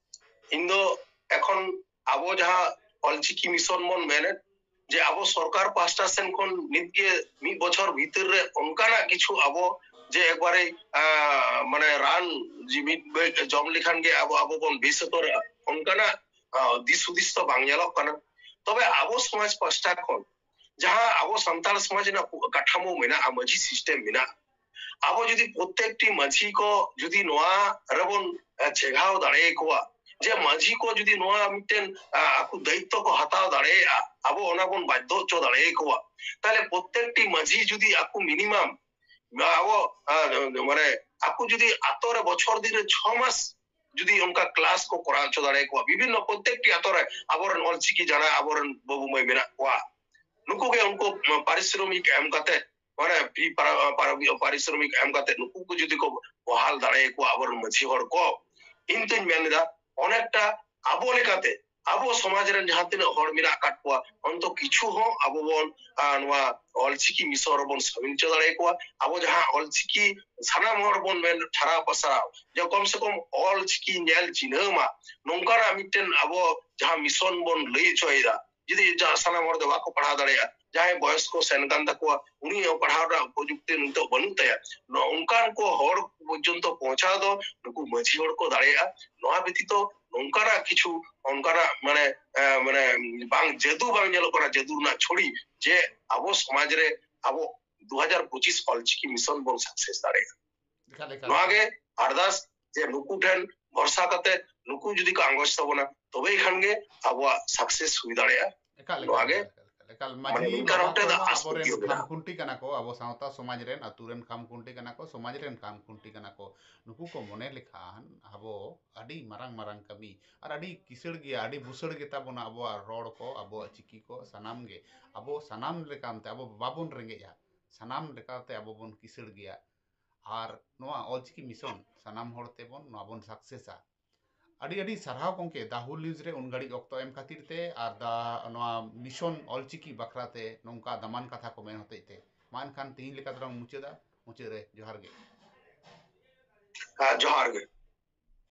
ᱤᱧ ᱫᱚ ᱮᱠᱷᱚᱱ ᱟᱵᱚ ᱡᱟᱦᱟᱸ ᱚᱞᱪᱤᱠᱤ ᱢᱤᱥᱚᱱ ᱵᱚᱱ ᱢᱮᱱᱮᱫ, ᱡᱮ ᱟᱵᱚ ᱥᱚᱨᱠᱟᱨ ᱯᱟᱦᱴᱟ ᱥᱮᱱ ᱠᱷᱚᱱ ᱱᱤᱛᱜᱮ ᱢᱤᱫ ᱵᱚᱪᱷᱚᱨ ᱵᱷᱤᱛᱤᱨ ᱨᱮ ᱚᱱᱠᱟᱱᱟᱜ ᱠᱤᱪᱷᱩ ᱟᱵᱚ ᱡᱮ ᱮᱠᱵᱟᱨᱮ, ᱟᱸ, ᱢᱟᱱᱮ ᱨᱟᱱ ᱡᱮ ᱢᱤᱫ ᱵᱮᱜ ᱡᱚᱢ ᱞᱮᱠᱷᱟᱱ ᱜᱮ ᱟᱵᱚ, ᱟᱵᱚ ᱵᱚᱱ ᱵᱮᱥ ᱩᱛᱟᱹᱨᱚᱜᱼᱟ, ᱚᱱᱠᱟᱱᱟᱜ, ᱟᱸ, ᱫᱤᱥ ᱦᱩᱫᱤᱥ ᱫᱚ ᱵᱟᱝ ᱧᱮᱞᱚᱜ ᱠᱟᱱᱟ᱾ ᱛᱚᱵᱮ ᱟᱵᱚ ᱥᱚᱢᱟᱡᱽ ᱯᱟᱦᱴᱟ ᱠᱷᱚᱱ ᱡᱟᱦᱟᱸ ᱟᱵᱚ ᱥᱟᱱᱛᱟᱲ ᱥᱚᱢᱟᱡᱽ ᱨᱮᱱᱟᱜ ᱠᱟᱴᱷᱟᱢᱳ ᱢᱮᱱᱟᱜᱼᱟ, ᱢᱟᱹᱡᱷᱤ ᱥᱤᱥᱴᱮᱢ ᱢᱮᱱᱟᱜᱼᱟ, ᱟᱵᱚ ᱡᱩᱫᱤ ᱯᱨᱚᱛᱛᱮᱠᱴᱤ ᱢᱟᱹᱡᱷᱤ ᱠᱚ ᱡᱩᱫᱤ ᱱᱚᱣᱟ ᱨᱮᱵᱚᱱ, ᱮ, ᱪᱮᱸᱜᱷᱟᱣ ᱫᱟᱲᱮᱭᱟᱠᱚᱣᱟ, ᱡᱮ ᱢᱟᱹᱡᱷᱤ ᱠᱚ ᱡᱩᱫᱤ ᱱᱚᱣᱟ ᱢᱤᱫᱴᱮᱱ, ᱟ, ᱟᱠᱚ ᱫᱟᱭᱤᱛᱛᱚ ᱠᱚ ᱦᱟᱛᱟᱣ ᱫᱟᱲᱮᱭᱟᱜᱼᱟ, ᱟᱵᱚ ᱚᱱᱟ ᱵᱚᱱ ᱵᱟᱫᱽᱫᱷᱚ ᱦᱚᱪᱚ ᱫᱟᱲᱮᱭᱟᱠᱚᱣᱟ, ᱛᱟᱦᱞᱮ ᱯᱨᱚᱛᱛᱮᱠᱴᱤ ᱢᱟᱹᱡᱷᱤ ᱡᱩᱫᱤ ᱟᱠᱚ ᱢᱤᱱᱤᱢᱟᱢ, ᱟᱵᱚ, ᱟ, ᱢᱟᱱᱮ ᱟᱠᱚ ᱡᱩᱫᱤ ᱟᱛᱳ ᱨᱮ ᱵᱚᱪᱷᱚᱨ ᱫᱤᱱ ᱨᱮ ᱪᱷᱚ ᱢᱟᱥ ᱡᱩᱫᱤ ᱚᱱᱠᱟ ᱠᱞᱟᱥ ᱠᱚ ᱠᱚᱨᱟᱣ ᱦᱚᱪᱚ ᱫᱟᱲᱮᱭᱟᱠᱚᱣᱟ, ᱵᱤᱵᱷᱤᱱᱱᱚ ᱯᱨᱚᱛᱛᱮᱠᱴᱤ ᱟᱛᱳ ᱨᱮ ᱟᱵᱚᱨᱮᱱ ᱚᱞᱪᱤᱠᱤ ᱡᱟᱦᱟᱸ ᱟᱵᱚᱨᱮᱱ ᱵᱟᱹᱵᱩ ᱢᱟᱹᱭ ᱢᱮᱱᱟᱜ ᱠᱚᱣᱟ, ᱱᱩᱠᱩ ᱜᱮ ᱩᱱᱠᱩ ᱯᱟᱨᱤᱥᱨᱚᱢᱤᱠ ᱮᱢ ᱠᱟᱛᱮ, ᱢᱟᱱᱮ ᱯᱷᱤ ᱯᱟᱨᱟ-, ᱯᱟᱨᱟ-, ᱯᱟᱨᱤᱥᱨᱚᱢᱤᱠ ᱮᱢ ᱠᱟᱛᱮ ᱱᱩᱠᱩ ᱠᱚ ᱡᱩᱫᱤ ᱠᱚ ᱵᱚᱦᱟᱞ ᱫᱟᱲᱮᱭᱟᱠᱚᱣᱟ ᱟᱵᱚᱨᱮᱱ ᱢᱟᱹᱡᱷᱤ ᱦᱚᱲ ᱠᱚ, ᱤᱧ ᱛᱚᱧ ᱢᱮᱱ ᱮᱫᱟ ᱚᱱᱮᱠᱴᱟ ᱟᱵᱚ ᱞᱮᱠᱟᱛᱮ ᱟᱵᱚ ᱥᱚᱢᱟᱡᱽ ᱨᱮᱱ ᱡᱟᱦᱟᱸ ᱛᱤᱱᱟᱹᱜ ᱦᱚᱲ ᱢᱮᱱᱟᱜ ᱟᱠᱟᱫ ᱠᱚᱣᱟ, ᱚᱱᱛᱚ ᱠᱤᱪᱷᱩ ᱦᱚᱸ ᱟᱵᱚ ᱵᱚᱱ, ᱟ, ᱱᱚᱣᱟ ᱚᱞᱪᱤᱠᱤ ᱢᱤᱥᱚᱱ ᱨᱮᱵᱚᱱ ᱥᱟᱢᱤᱞ ᱦᱚᱪᱚ ᱫᱟᱲᱮᱭᱟᱠᱚᱣᱟ᱾ ᱟᱵᱚ ᱡᱟᱦᱟᱸ ᱚᱞᱪᱤᱠᱤ ᱥᱟᱱᱟᱢ ᱦᱚᱲ ᱵᱚᱱ ᱢᱮᱱ ᱴᱷᱟᱨᱟᱣ ᱯᱟᱥᱟᱨᱟᱣ, ᱡᱮ ᱠᱚᱢ ᱥᱮ ᱠᱚᱢ ᱚᱞᱪᱤᱠᱤ ᱧᱮᱞ ᱪᱤᱱᱦᱟᱹᱣ ᱢᱟ, ᱱᱚᱝᱠᱟᱱᱟᱜ ᱢᱤᱫᱴᱮᱱ ᱟᱵᱚ ᱡᱟᱦᱟᱸ ᱢᱤᱥᱚᱱ ᱵᱚᱱ ᱞᱟᱹᱭ ᱦᱚᱪᱚᱭᱮᱫᱟ, ᱡᱩᱫᱤ ᱡᱟ-, ᱥᱟᱱᱟᱢ ᱦᱚᱲ ᱫᱚ ᱵᱟᱠᱚ ᱯᱟᱲᱦᱟᱣ ᱫᱟᱲᱮᱭᱟᱜᱼᱟ, ᱡᱟᱦᱟᱸᱭ ᱵᱚᱭᱚᱥ ᱠᱚ ᱥᱮᱱ ᱠᱟᱱ ᱛᱟᱠᱚᱣᱟ, ᱩᱱᱤ ᱯᱟᱲᱦᱟᱣ ᱨᱮᱱᱟᱜ ᱩᱯᱚᱡᱩᱠᱛᱤ ᱱᱤᱛᱚᱜ ᱵᱟᱹᱱᱩᱜ ᱛᱟᱭᱟ᱾ ᱱᱚ-, ᱚᱱᱠᱟᱱ ᱠᱚ ᱦᱚᱲ ᱯᱚᱨᱡᱚᱱᱛᱚ ᱯᱳᱸᱣᱪᱷᱟᱣ ᱫᱚ ᱱᱩᱠᱩ ᱢᱟᱹᱡᱷᱤ ᱦᱚᱲ ᱠᱚ ᱫᱟᱲᱮᱭᱟᱜᱼᱟ᱾ ᱱᱚᱣᱟ ᱵᱮᱛᱤᱛᱚ ᱱᱚᱝᱠᱟᱱᱟᱜ ᱠᱤᱪᱷᱩ, ᱚᱱᱠᱟᱱᱟᱜ ᱢᱟᱱᱮ, ᱮ, ᱢᱟᱱᱮ ᱵᱟᱝ, ᱡᱟᱹᱫᱩ ᱵᱟᱝ ᱧᱮᱞᱚᱜ ᱠᱟᱱᱟ, ᱡᱟᱹᱫᱩ ᱨᱮᱱᱟᱜ ᱪᱷᱚᱲᱤ, ᱡᱮ ᱟᱵᱚ ᱥᱚᱢᱟᱡᱽ ᱨᱮ ᱟᱵᱚ ᱫᱩ ᱦᱟᱡᱟᱨ ᱯᱚᱸᱪᱤᱥ ᱚᱞᱪᱤᱠᱤ ᱢᱤᱥᱚᱱ ᱵᱚᱱ ᱥᱟᱠᱥᱮᱥ ᱫᱟᱲᱮᱭᱟᱜᱼᱟ᱾ ᱮᱠᱟᱞ, ᱮᱠᱟᱞ, ᱱᱚᱣᱟ ᱮᱠᱟᱞ᱾ ᱜᱮ ᱟᱨᱫᱟᱥ, ᱡᱮ ᱱᱩᱠᱩ ᱴᱷᱮᱱ ᱵᱷᱚᱨᱥᱟ ᱠᱟᱛᱮ ᱱᱩᱠᱩ ᱡᱩᱫᱤ ᱠᱚ ᱟᱸᱜᱚᱪ ᱛᱟᱵᱚᱱᱟ, ᱛᱚᱵᱮ ᱠᱷᱟᱱ ᱜᱮ ᱟᱵᱚᱣᱟᱜ ᱥᱟᱠᱥᱮᱥ ᱦᱩᱭ ᱫᱟᱲᱮᱭᱟᱜᱼᱟ᱾ ᱮᱠᱟᱞ, ᱱᱚᱣᱟ ᱮᱠᱟᱞ, ᱜᱮ ᱮᱠᱟᱞ, ᱮᱠᱟᱞ, ᱮᱠᱟᱞ᱾ ᱢᱟᱱᱮ ᱢᱟᱹᱡᱷᱤ ᱢᱤᱫ ᱠᱟᱨᱚᱱ ᱵᱟᱵᱟ ᱛᱮ ᱫᱚ ᱠᱚᱢᱟ ᱟᱥ ᱟᱵᱚᱨᱮᱱ ᱯᱟᱹᱛᱭᱟᱹᱣ ᱢᱮᱱᱟᱜᱼᱟ᱾ ᱠᱷᱟᱢ ᱠᱷᱩᱱᱴᱤ ᱠᱟᱱᱟ ᱠᱚ, ᱟᱵᱚ ᱥᱟᱶᱛᱟ ᱥᱚᱢᱟᱡᱽ ᱨᱮᱱ, ᱟᱹᱛᱩ ᱨᱮᱱ ᱠᱷᱟᱢ ᱠᱷᱩᱱᱴᱤ ᱠᱟᱱᱟ ᱠᱚ, ᱥᱚᱢᱟᱡᱽ ᱨᱮᱱ ᱠᱷᱟᱢ ᱠᱷᱩᱱᱴᱤ ᱠᱟᱱᱟ ᱠᱚ᱾ ᱱᱩᱠᱩ ᱠᱚ ᱢᱚᱱᱮ ᱞᱮᱠᱷᱟᱱ ᱟᱵᱚ ᱟᱹᱰᱤ ᱢᱟᱨᱟᱝ ᱢᱟᱨᱟᱝ ᱠᱟᱹᱢᱤ ᱟᱨ ᱟᱹᱰᱤ ᱠᱤᱥᱟᱹᱬ ᱜᱮᱭᱟ, ᱟᱹᱰᱤ ᱵᱩᱥᱟᱹᱲ ᱜᱮᱛᱟ ᱵᱚᱱᱟ ᱟᱵᱚᱣᱟᱜ ᱨᱚᱲ ᱠᱚ, ᱟᱵᱚᱣᱟᱜ ᱪᱤᱠᱤ ᱠᱚ, ᱥᱟᱱᱟᱢ ᱜᱮ᱾ ᱟᱵᱚ ᱥᱟᱱᱟᱢ ᱞᱮᱠᱟᱱᱛᱮ ᱟᱵᱚ ᱵᱟᱵᱚᱱ ᱨᱮᱸᱜᱮᱡᱼᱟ, ᱥᱟᱱᱟᱢ ᱞᱮᱠᱟᱛᱮ ᱟᱵᱚ ᱵᱚᱱ ᱠᱤᱥᱟᱹᱬ ᱜᱮᱭᱟ᱾ ᱟᱨ ᱱᱚᱣᱟ ᱚᱞᱪᱤᱠᱤ ᱢᱤᱥᱚᱱ ᱥᱟᱱᱟᱢ ᱦᱚᱲ ᱛᱮᱵᱚᱱ ᱱᱚᱣᱟ ᱵᱚᱱ ᱥᱟᱠᱥᱮᱥᱟ᱾ ᱟᱹᱰᱤ ᱟᱹᱰᱤ ᱥᱟᱨᱦᱟᱣ ᱜᱚᱢᱠᱮ, ᱫᱟ ᱦᱩᱞ ᱱᱤᱭᱩᱡᱽ ᱨᱮ ᱩᱱ ᱜᱷᱟᱹᱲᱤᱡ ᱚᱠᱛᱚ ᱮᱢ ᱠᱷᱟᱹᱛᱤᱨ ᱛᱮ ᱟᱨ ᱫᱟ ᱱᱚᱣᱟ ᱢᱤᱥᱚᱱ ᱚᱞᱪᱤᱠᱤ ᱵᱟᱠᱷᱨᱟ ᱛᱮ ᱱᱚᱝᱠᱟ ᱫᱟᱢᱟᱱ ᱠᱟᱛᱷᱟ ᱠᱚ ᱢᱮᱱ ᱦᱚᱛᱮᱡ ᱛᱮ᱾ ᱢᱟ ᱮᱱᱠᱷᱟᱱ ᱛᱮᱦᱮᱧ ᱞᱮᱠᱟ ᱫᱚᱞᱟᱝ ᱢᱩᱪᱟᱹᱫᱟ᱾ ᱢᱩᱪᱟᱹᱫ ᱨᱮ ᱡᱚᱦᱟᱨ ᱜᱮ᱾ ᱦᱮᱸ, ᱡᱚᱦᱟᱨ ᱜᱮ᱾